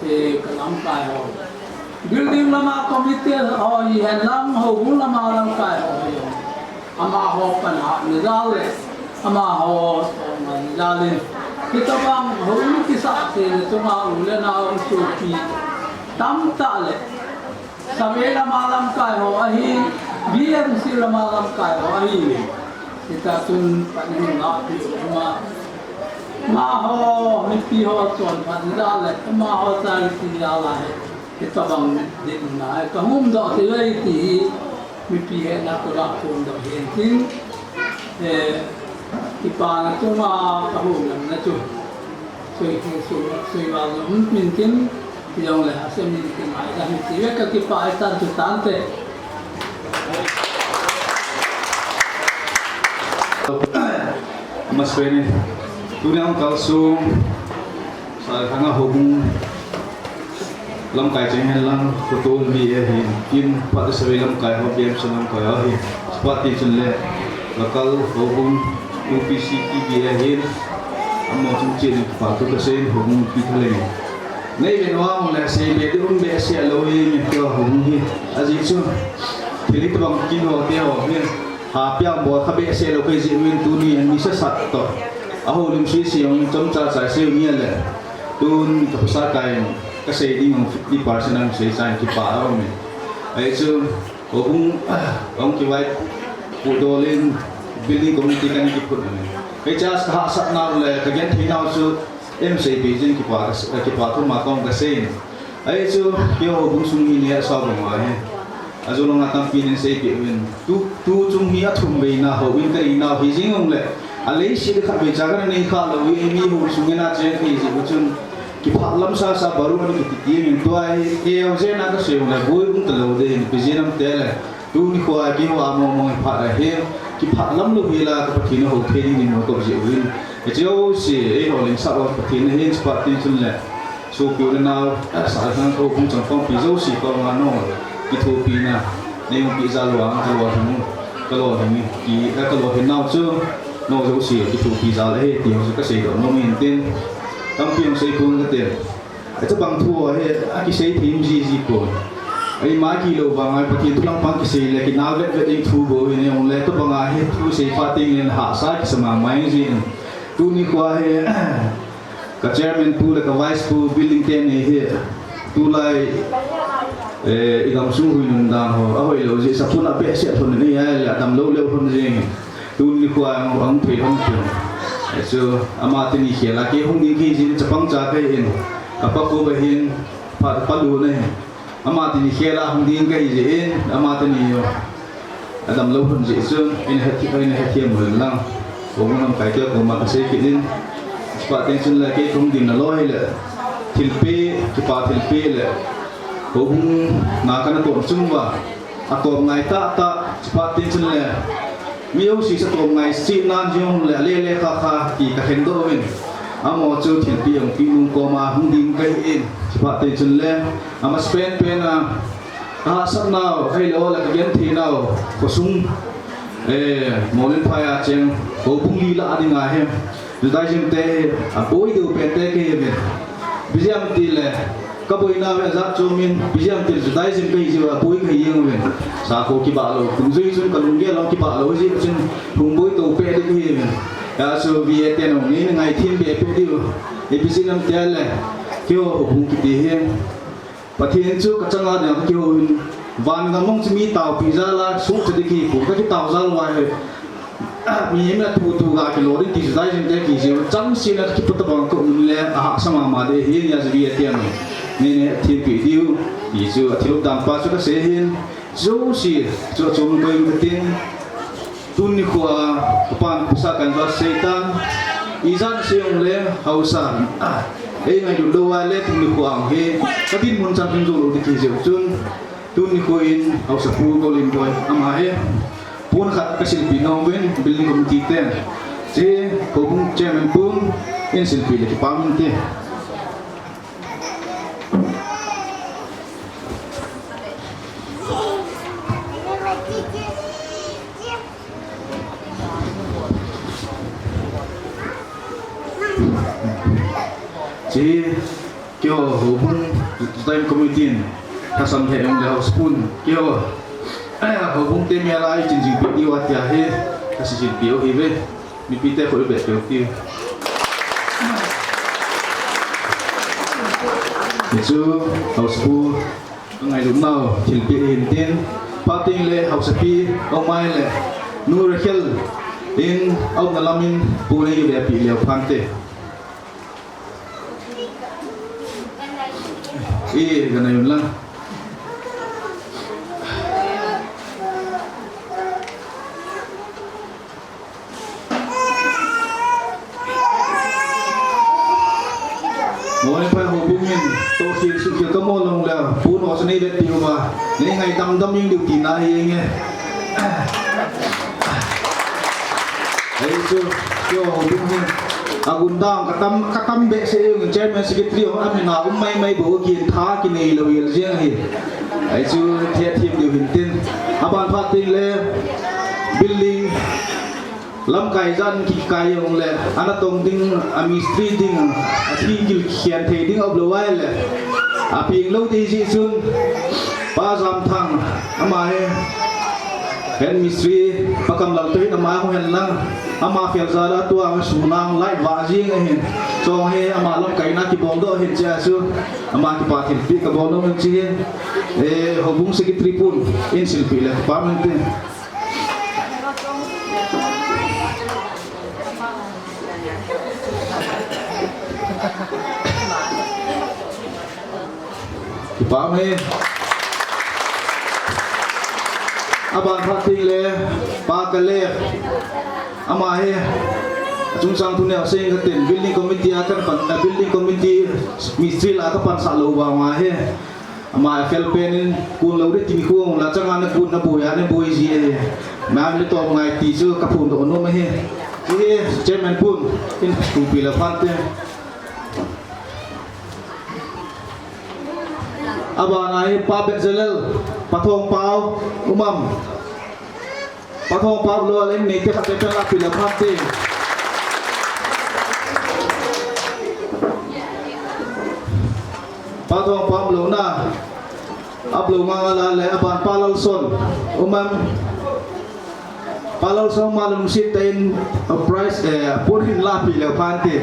eh, ka lamkai ho. Building lama committee ho hihen lang, houbung lama lamkai ho hi jong. Amaho pan hah na jal le, amaho toh ngai na jal in. Hitobang houin kisah theina chunga u le nao sopi tamtah le, Survey lama lamkai ho ahi, B M C lama lamkai ho ahi. Hita chun pan hin ngahpi u ma. Amaho, mipi ho chonphat na jal le, amaho charity jal a hi. Hitobang dinmun a, ka hung doh thei ve ti hi, mipi hetna kona hung doh hen tin, eh, kipana chunga ka hung lamna chu. Sui, sui, sui val na um pin tin, ti jong le Hashem in tin ai da mi ti ve ka kipah ai tan chu tante. Masweni, tuni a kalsong, Saikanga houbung lamkai cheng hen lang, Khotol B A hin, kin phat Survey lamkai ho, B M C lamkai ho hin, phat ti chun le, local houbung U P C T B A hin, amaho chun chun kipathu kasei in houbung pi thaleng. Nei ven vang le sei be ding um behseh lou hi, min tua houbung hi, ajeh chu, thil hitobang kin ho te ho hin, ha piang bol kha behseh lou kei jeh in tuni an ni sa sat to. A houlim sese jong chomcha chai sei u ni le. Tun ka pasal kai in ka sei ding jong fifty percent ang sei chai in kipah a um e. Ahi chu, houbung, ah, hung kivai pudol in building committee kan kiphut a um e. Kei cha ka hahsat nau le ka genthei nau chu em sei pi jin kipah, kipah thum a kong ka sei in. Ahi chu, keiho houbung sung hi ni a sa bang uva hi. Ajou langa tampi nin seipeh uvin. Tu, tu chung hi athum vei na houin ka nei nau hi jing ong le. A leiset khat vei cha ka nei kha lou hi, eimi houbung sung in a cheng hi jeh u chun. Kipah lam sasa baru ani kiti ti min tua hi, e au je na ka sei ong le, boi ung ta lou de, pi je nam te le. Tuni khoa keiho a mong mong hi phat ahi, kipah lam lou hi la ka Pathen a hou thei ding in mo kop jeh uvin. Hiche ho se, eiho leng sah uva Pathen ahin, chuphat tin chun le. Sopi u le nao, eh, sa le nang ko hung chang kong pi jouse ko nga no. Kithopina, nei hung pi jal uva, ka lolhing, ka lolhing, ki, eh, ka lolhing nau chu, no jouse, kithopi jal ahi, ti ho chu ka sei doh nom in tin. Tampi hung sei pon ka tin. Hiche bang thu ho hi, akisei thim jiji pon. Eima kilou vang a, Pathen thu lampang kisei le, kinal vet vet ding thu bou hi nei ong le, tobang a hi thu sei pha teng le hahsa kisa mama jing jin. Tuni khoa hi, ka chairman pu le ka vice pu building te nei hi, tulai, eh, i gamsung hui nun dan ho, ahoi lou jeh, sapun a behseh lhon nei a le, adam lou leu lhon jing. Tuni khoa ang, ang thei lhon pon. Eh, chu, ama teni khel a, kei hung ding kei jin, chapang cha kei in, ka pa ko ba hin, pa, pa lu na hin. Ama teni khel a hung ding kahi jeh in, ama teni jong adam lou lhon jeh chun, in hethem, in hethem lhon lang. Ko mun lamkai te koma ka sei kit in, chuphat teng chun le kei kahung ding na loi le, thilpeh, kipa thilpeh le, ko hung na kana tom chung uva, atom ngai tah tah, chuphat teng chun le, Mi jouse sa tom ngai si nan jong le, le le kha kha ti ka khen doh uvin. Amaho chu thilpeh hung peh nung koma hung ding kahi in. Chuphat teng chun le, ama spend pen a, Hahsatnau, ahilou le kagentheinau, khosung, eh, Molenphai a cheng, houbung li lah a ding ahi. Judaism te, aboi deu pen te kahi uve. Ipi jeh ham itile, kaboinau hi ajat chom in, ipi jeh ham itile Judaism kahi jeh uva, aboi kahi jeng uve. Sakho kibah lou, kum jui chun kalunggel jong kibah lou jeh chun, hung boi to peh ding kahi uve. Hijeh chun V A ten hung nei ngaithem be peh diu. Ipi jeh ham itile, keiho houbung kiti hi. Pathen chu kachanga dinga kakihou in, van gam mong chu mi taopi jal a, suhcha ding kipum, kakitao jal uva hi. Mihem in athu thu ga kilo ding ti chu Judaism te kijil, chamsel a kipu tabang ka um le, ahahsa mama ding ahi, nia chu V A ten. Nei, nei, thempi diu, ti chu athilop dan pa chu kasei ahin, jouse chu achom koi in katin. Tuni nikho a, kapan pisa kan va seitan. Ijat sei jongle, haosa. Ei ngailut lou a le tuni nikho a hi, kadinmun chan hung jou lou ding kiti jeh chun. Tuni nikho in, haosa pu Golimdoi, ama hi. Pon khat kasilpeh nom uvin, building committee te. Hiche, houbung chairman pun, in silpeh le kipah inte. Hiche, keiho houbung, Judaism committee in, kasam he jongle house pun, keiho, houbung te mel a ichin jing peh diu ahi tia hi, kasei jing peh u ahiuve. Mipi te khut ibeh peh u hitiu. Hichu, house pu, Ka ngailutnau thilpeh ahin tin, phat teng le haosapi, Aumai le Nu Rachel in aumna lam in pon eivepeh leu phante. E, ka ngailutna. Molenphai houbung in, tohkhel suhkhel kamu nung le, pon ho chu neivetpeh uva, neingai damdam jeng diu tina ahi nge. Ahi chu, keiho houbung hi, agundang katam, katam behseh jeng, chairman secretary ho amin a um maimai bou, kintha kinei lou jeng ahi. Ahi chu, hethem diu hin tin. Aban phat teng le, building, Lamkai jan kikai jong le, ana tong ding, a mistri ding, a thingkil khen thei ding aum lou ahile, a peng lou ding jeh chun, Pa Jamthang, ama hi, head mistri, Pa Kamlal toh hin ama hung hen lang, ama fel jal a tua sunang light vah jing ahin, chong hi ama lamkaina kibol doh ahin chia chu, ama kipa thilpeh kabol nom in chi hin, eh, houbung secretary pun, in silpeh le, Pa Minte. Kipa ume. Aban phat teng le, Pa Kalep. Ama hi, achungchang thu neo sei katin, building committee a kapan, eh, building committee mistri la kapansah lou vang ahi. Ama fel pen in, kun lou ding ti khu la chang a na kun na boi a na boi ji e. Ma le to ngai ti chu kaphondoh nom ahi. Ti chairman pun in kupi la phat te. Abana hi Pa Bezalel, Pa Thongpao, um am. Pa Thongpao lou a leng neite khat te pen la pi la phat te. Pa Thongpao lou na. Ablou nga la le aban Pa Lalson. Um am. Pa Lalson ma lungset tah in, uh, prize, eh, pon hin la pi le phat te.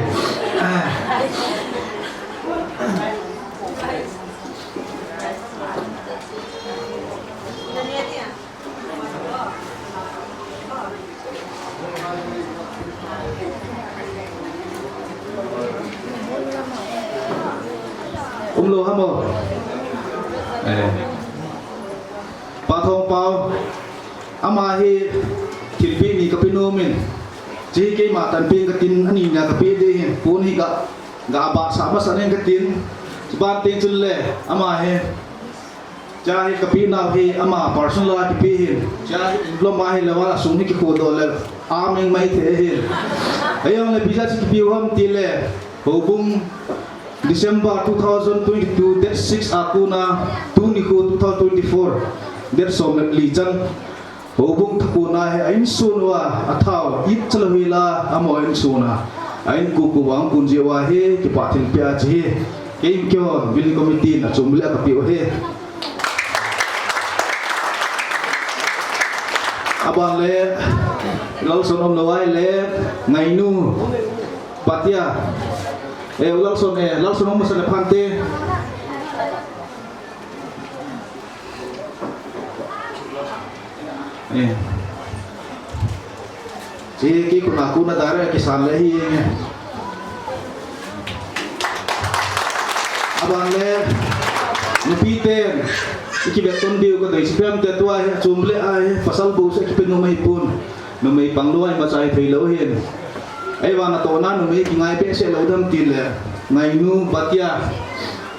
Umlou ham o. Eh. Pa Thongpao. Ama hi thilpeh ni kape nom in. Hiche keima tanpeh katin ani na kape ding hin. Pon hi ga, ga ba sa masa nen katin. Chuban teng chun le ama hi. Hiche hi kapeh nau hi ama personal a kipe hin. Hiche hi envelope a hi lou a sum hi kikhudoh le. Ameng mai thei hin. Ahijong le ipi jeh a chu kipe u ham ti le. Houbung December two thousand twenty-two, date six a kona, tuni khu two thousand twenty-four, date som le li chan. Houbung thakona hi a insung uva, athao, it chalou hila, amaho insung a. A inkopi vang kun jeh uva hi, kipah thilpeh a chu hi. Kei in keiho, building committee in achom le a kapeh u hi. Aban le, Lalson um lou ahile, Ngainu, Patia. Eh, Lalson, eh, Lalson um masa le phante. Eh. Che ki kuna kuna dare kisan le hi nge. Aban le, nupi ten, i kivet ton diu ka dei sipem te tua hi, achom le a hi, pasal bou se kipe numei pon. Numei pang lou a imacha hi thei lou hin. Ahivang natohna numei kingai behseh lou dem tile, Ngainu Patia,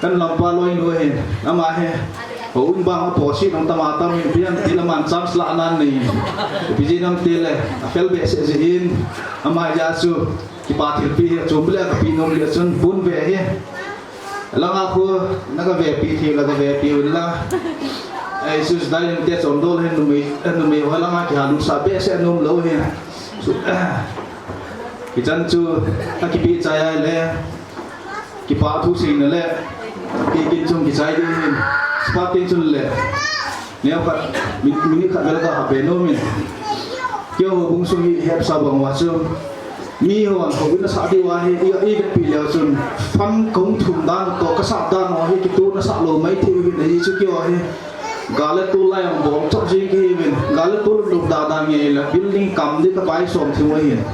kan lampa loinu hin, ama hi, houin bang aposi nong tama tam hin, pian tile aman chance la nan nei. Ipi jeh ham tile, afel behseh jeh in, ama jeh chu, kipah thilpeh hi, achom le a kapeh nom le chun, pun ve hi. Langa khu, na ka vepi thei la, ka vepi un la. Ai, sus, dai te chondol hin numei, numei ho langa kihalutsah behseh nom lou hin. Su-, hichan chu, a kipi chai a le, kipah thu seina le, kei kin chung kichai ding hin, spa tin chun le. Neo khat, mi-, minute khat vel ka hap be nom in. Keiho houbung sung hi hepsa bang uva chu. Mihon houin asah diu ahi, i, i vetpi leu chun. Fund kahung thum dan toh, kasah dan ho hi, kitoh nasah lou maithei uvin ahi chu keiho hi. Gal le tol lai a bol chop jing kahi uvin. Gal le tol lum da da nge le, building kam ding ka pai som thei u ahin.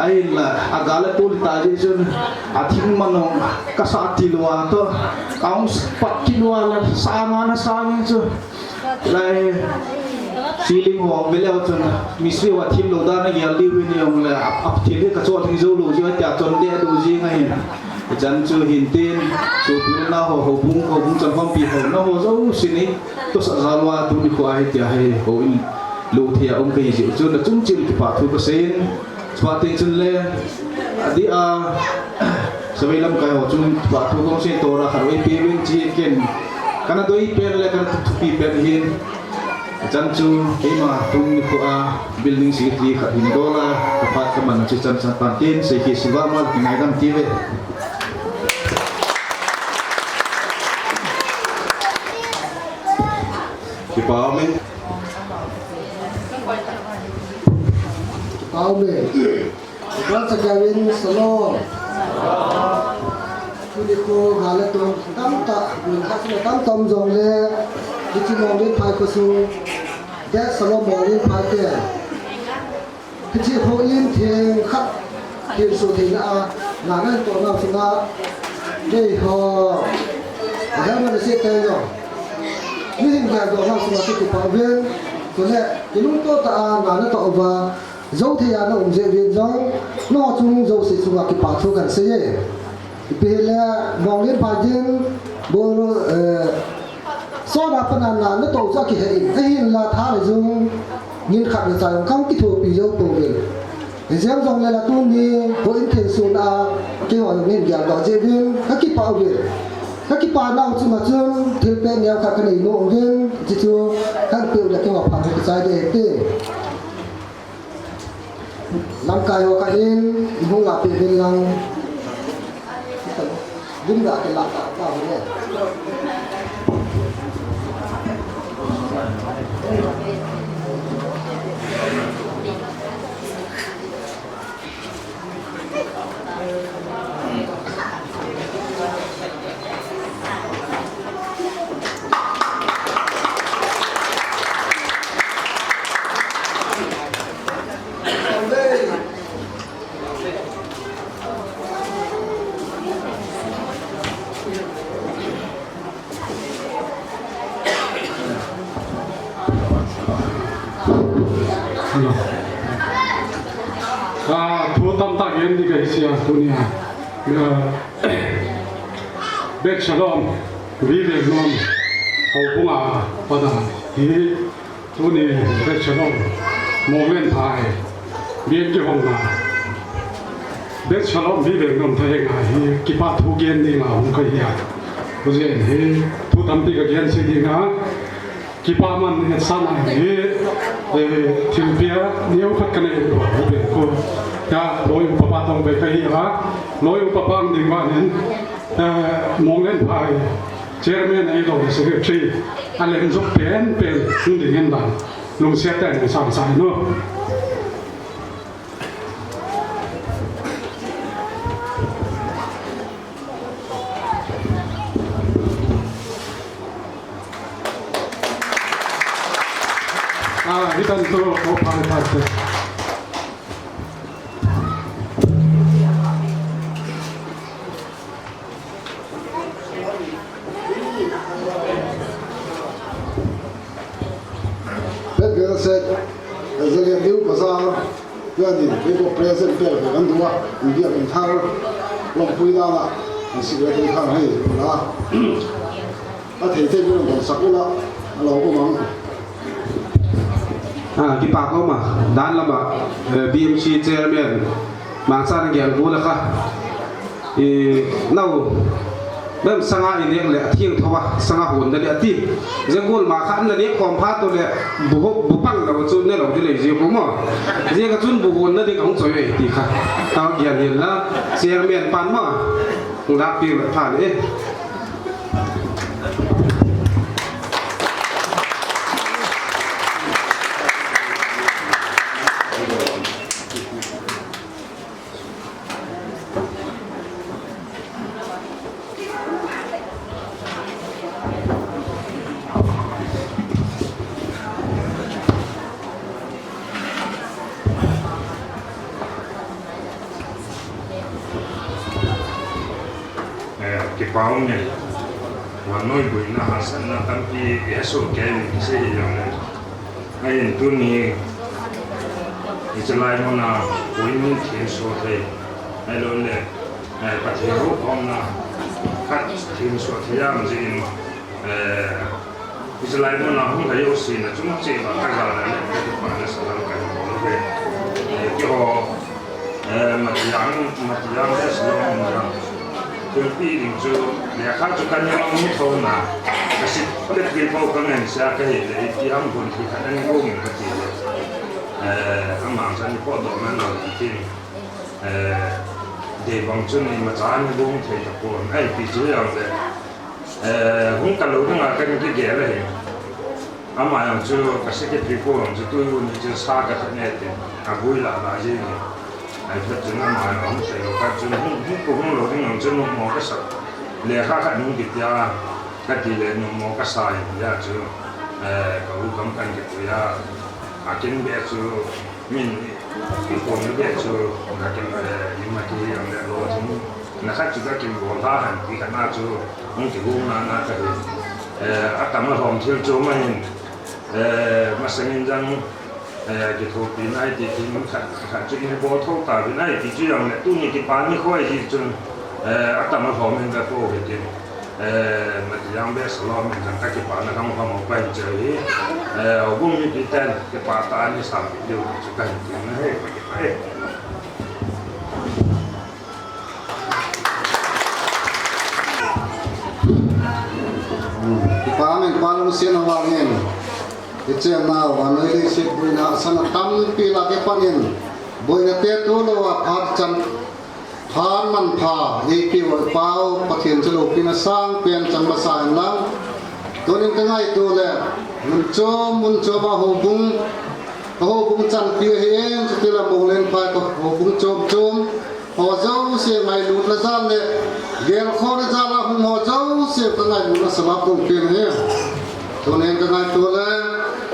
Ahinla, a gal le tol ta jeh chun, a thing man hong kasah tilou a toh, kaung pat kilou a le, sang a na sang in chu. Lai, ceiling hong ve leu chun, mistri ho thim lou dan a gel diu hin jong le, ap, ap thil hi ka chol thei jou lou jeh a tia chon deh lou jing ahin. Chan chu hin tin, chu pil na ho, houbung, houbung chan hom pi ho, na ho jouse ni, tosah jal uva tuni khu ahi tia hi, houin lou thei a um kahi jeh chun, na chung chim kipah thu ka sei in, Chuphat teng chun le, adeh a, Savei lamkai ho chun, chuphat thu kong sei tora khat vei pe vin chi ken. Kana doi pen le, kana thupi pen hin. Chan chu, keima tuni khu a, building secretary khat hin dola, kaphat kaman chu chan chan pan tin, sei ki siva mal ki ngaidam ti ve. Kipa ume. Kipa ume. Pastor Gavin, shalom. Tuni khu gal le tol tamtah, gal le tol tamtah um jongle, hiche Monglenphai khosung, date shalom Monglenphai te. Hiche houin theng khat, thilsoh theina a, na natoh nau chunga, keiho, ahelma na se te jong. Mihem geldoh nau chunga kipah uvin, chule, kilungto tah a, na natoh uva, Jou thei a na um jeh uvin jong, nangho chung jouse chunga kipa thu kan sei e. Ipi hile, Monglenphai din, bol, eh, sot a pat a na, natoh chu akihe in, ahinla tha le jung, ngen khat le chai jong, kan kithopi jou pouvin. Hijeng jongle la tuni, houin thengsoh na, keiho jong neihin geldoh jeh uvin, kakipah uvin. Kakipah nau chunga chun, thilpeh neo khat kanei nom uvin, hichu, kan peh u le keiho phat kichai ding ahi. Lamkai ho khat in, ihung la peh uvin lang. Lim la ke la ta ta ho le. Hello. Ah, thu tamtah gen ding kahi sia tunia. Ah, Bet Shalom, Vive Nom, houbung a pat a hi. Tuni Bet Shalom, Monglenphai, biak kihonna. Beit Shalom Biveng Nomtha henga hi kipa thu gen dinga hung kahi a. Hujeh in hi thu tampi kagen cheh dinga, kipa man hetsan a hi, eh, thilpia neokhat kanei lou, hubei ko. Ka loi upa pa tong bei kahi a, loi upa pa ding uva hin, eh, Monglenphai chairman ahilou le secretary, alen jop penpen hung ding hen lang, lungset tah in sang sang in o. Ah, hitan to, ko phai phai te. Pet gel set, Azalea New Bazaar, Tuanin, kei ko present per kan dua, India kan thar, lom pui dana, an si kan thar hai la. A thei thei kan dong sak ula, a lo ko mang. A, kipa ko ma, dan lama, eh, B M C chairman, Mangsa na gel ko la kha. I, nau, bem sanga i nek le a thiang thova, sanga hon da le ati. Jeng gol ma kha na nek khom pha to le bu ho, bu pang lo chu ne lo di le ji ko mo. Jeng ka chun bu hon na ding hung choi ve ti kha. Tao gian hin la, chairman pan ma. Hung da pi le pha le. Eh, kipa um e. Vannoi boina hahsatna tampi i hesoh kei in kisei hi jong le. Ahin tuni, hiche lai muna, puimin themsuh thei, ahilou le, eh, Pathen huhhomna khat themsuh thei jeng jeh in, eh, hiche lai muna hung lhai jouse na chung cheh uva ka jana le, ka kipana salam kahin bol uve. Eh, keiho, Eh, Matiang, Matiang le Salom Matiang. Thilpeh ding chu, lekha chu ka neo mu thou na. Ka sit pet peh pou ka ngen sia ka hi le, iti ham hun thi khat ani ko ngin ka ti le. Eh, amang chan ni po do man lo ti tin. Eh, dei bang chun imacha ni bung thei ta pon. Ai, pi chu jong le. Eh, hung kal lou dinga ka ni kigel ahi. Ama jong chu ka secretary pu jong chu tui u ni chu sa ka that ne tin, a gui la la jeng e. Ai phat chun ama jong hung sei lou khat chun hung, hung ko hung lou ding jong chu numo ka sa. Lekha khat hung kiti a, ka ti le numo ka sa in ja chu, eh, ka u kam kan kipui a. A kin be chu min i pon be chu ka kin, eh, i ma ti jong le lo chu na khat chu ka kin bol ha han ti khat na chu hung kigong na na ka hi. Eh, atam alhom thil chu ma hin, eh, masang in jong, eh, kithopi nai ti thil khat, khat chu in bol tho ta vin ai ti chu jong le tuni kipa ni khoi hi chun, eh, atam alhom in ka ko hi tin, eh, Matiang be Salom in jong ka kipana ka mo ka mo pa in che hi, eh, houbung mipi ten kipa tah a ni sam pi diu chu ka hin tin ahi, ka kipa e. Kipa min pa lungsetna vangin, ichenna vannoi leiset boina hahsatna tampi lah a kipan in, boina te tolou a phat chan, phat manpha eipeh u Pau Pathen chu loupina sangpen chang masa hen lang. Tunin ka ngaito le, mun chom mun chom a houbung, ka houbung chanpi ahin, chutile Monglenphai ka houbung chom chom ho jouse ngailutna jal le gelkhohna jal a hung ho jouse ka ngailutna salam kahung pen ahi. Tunin ka ngaito le,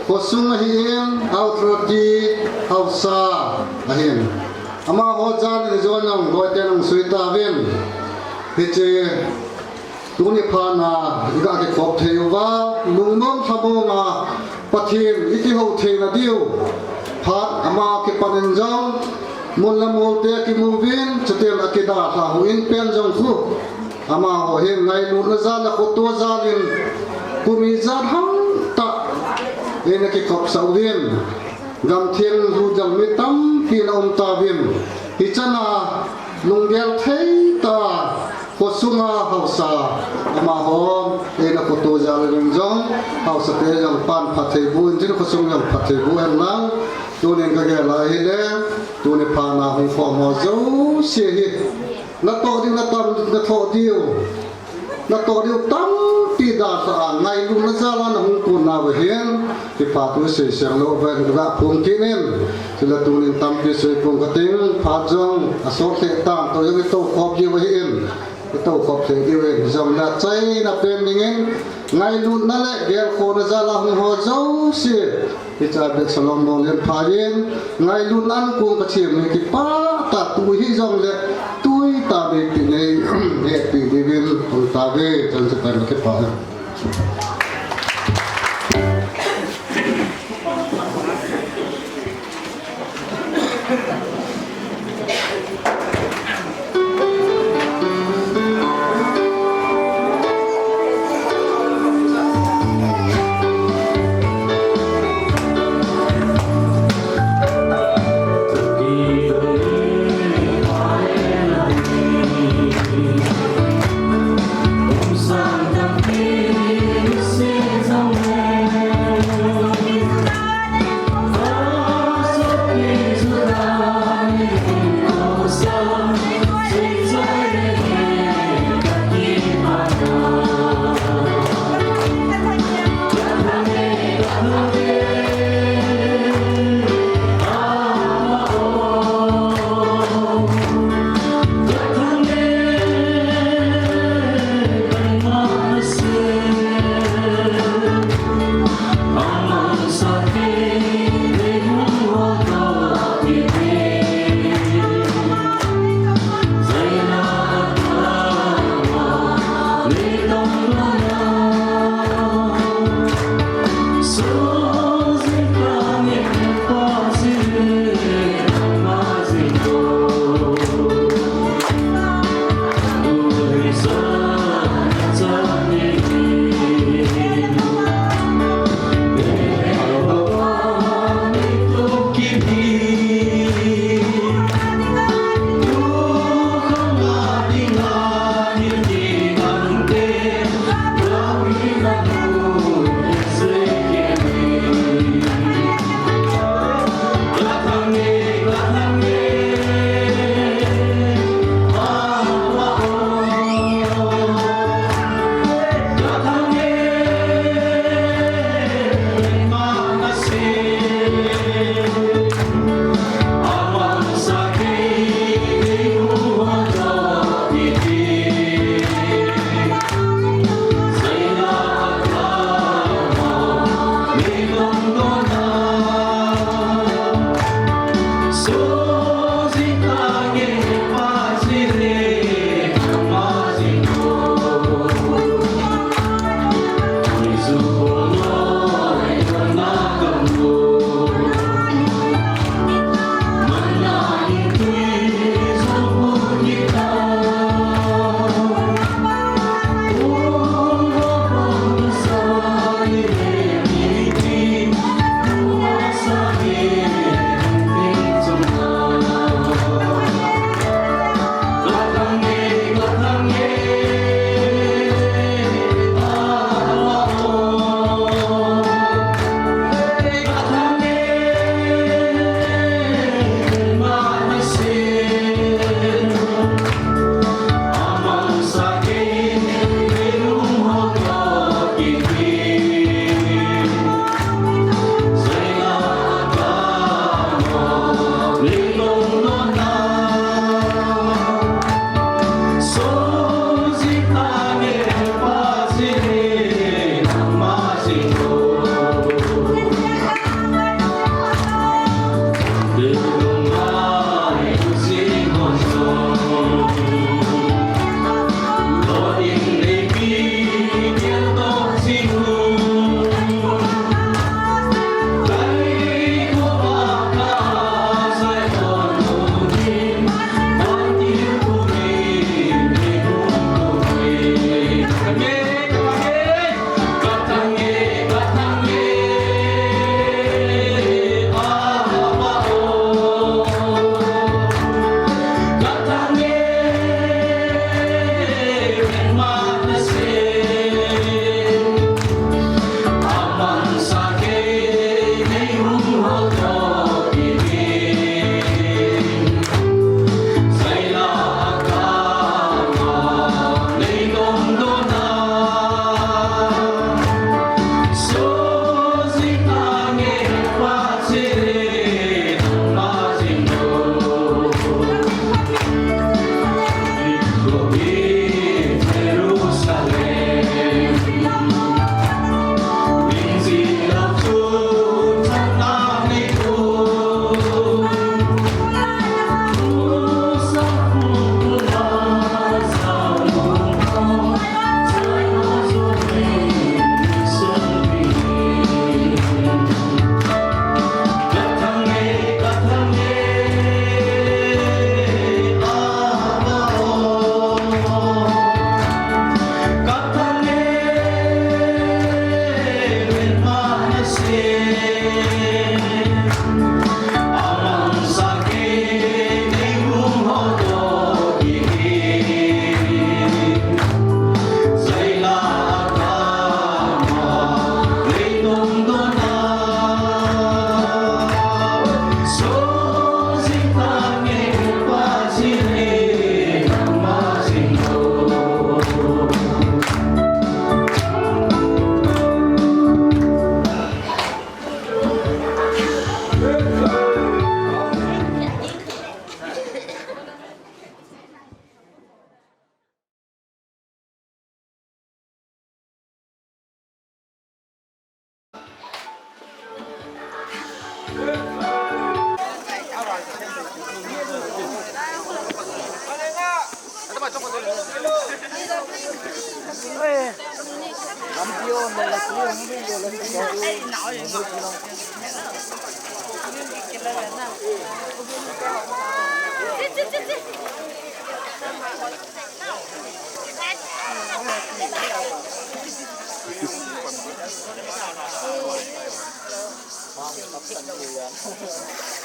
khosung ahin, authority, haosa ahin, amaho jal in ijona jong loiten hung sui tauvin. Hiche tuni phat na iga kikhop thei uva, lungmong lhamong a Pathen i kihou theina diu phat, ama kipan in jong mun le mol te kimu uvin, chutile akidalha hou in pen jong khu, amaho hin ngailutna jal le khoto jal in kum ijat ham tah in eina kikhopsah uvin, gamtheng lhudang mi tampi na um tauvin, hichan a Lunggel thei ta, khosunga haosa, amaho, eina khoto jal in jong, haosate jong pan phattheiboh in, jin khosung jong phattheiboh hen lang, tunin kagel a ahile, tuni phat a hung khom ho jouse hi, natoh diu, natam, natoh diu. Natoh diu tampi dalha a, ngailutna jal a nahung kon nauva hin, kipathu seiseng lou uvin kaga phong kit in, chule tunin tampi seipong kating, phat jong asot lheh tan, tua jong itou khop diu ahin, itou khop lheh diu ahin, hijongle achaina pen dingin, ngailutna le gelkhohna jal a hung ho jouse, hiche bep salom bol in pha in, ngailutna an kong kachem hi kipah tah, tui hijongle, tui tah bep pi nei, hehpeh diuvin, hung tauve, chan chu pen kipah.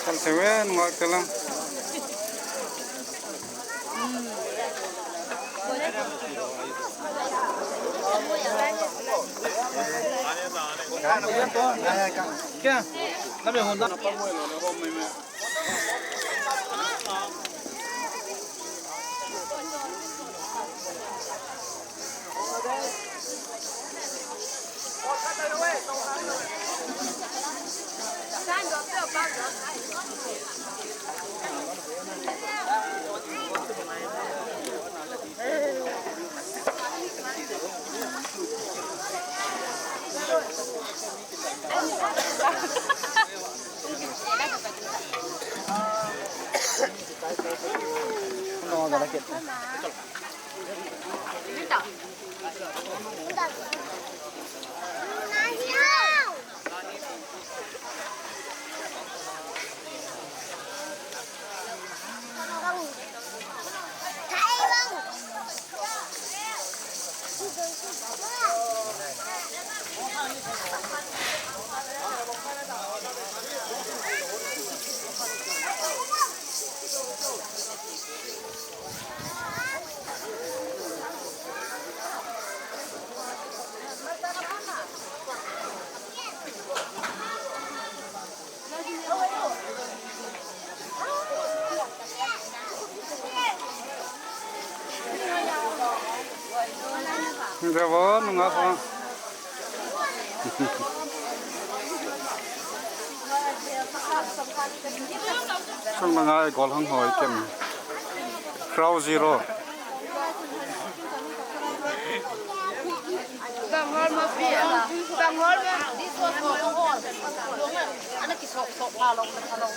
Kan seven mark telang. Kya? Nabe honda. Jabo nunga sa. Chung nunga goal hang hoi kem. Crowd zero. Bang hall must be, uh, bang hall, this was for the hall. Ana kisok sok la long na long.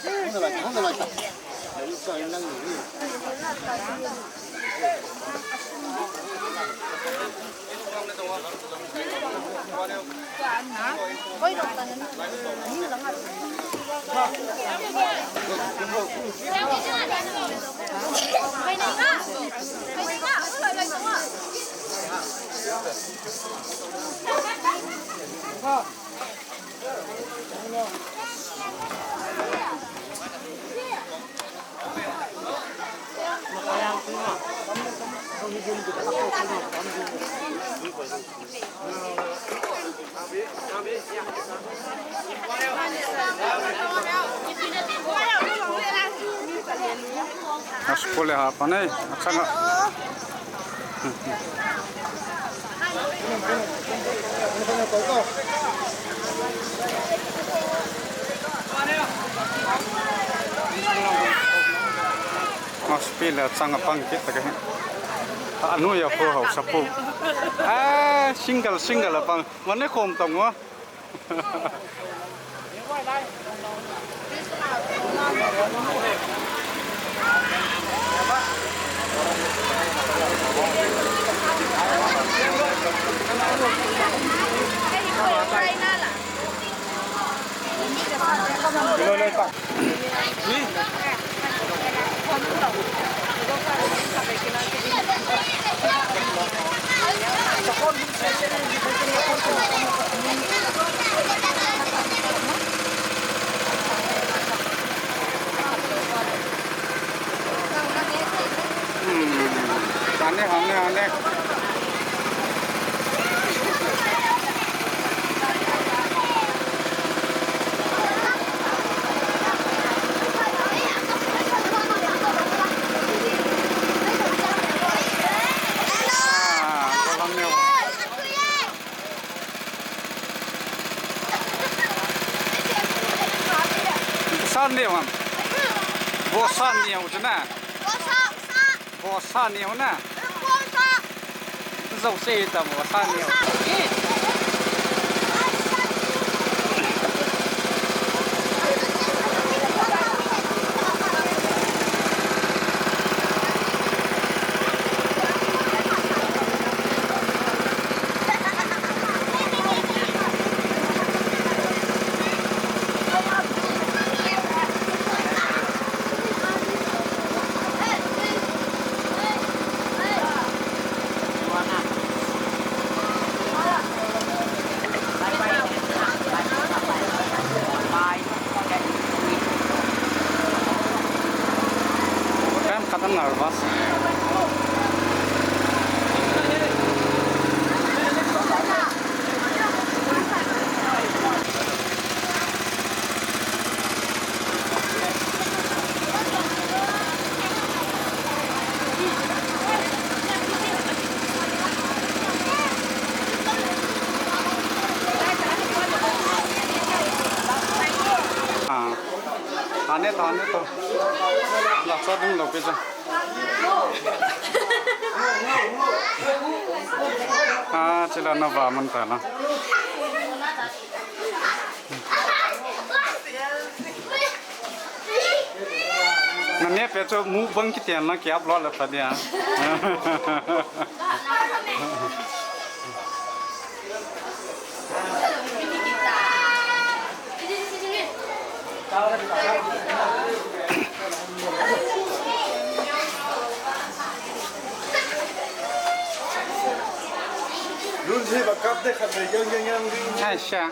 Asu pole ha panai, achanga. Asu pole achanga pang kit ta kahi. Anu ya po hausa po. Ah, single, single apang. Mane khom tong wa. Hmm. Ane, ane, ane. Ah, kolam ne. San ne wan. Bo san ne wan na. Bo sa ni ho na. Zo se ta bo sa ni ho. Nervous. Ah. Ane to, ane to. Laksa ding lo pe cha. Ah, chila na va man ta na. Na ne pe cho mu bang ki tian na ki upload la ta dia. Lun si ba kap de khat de yang yang yang ding. Aisha.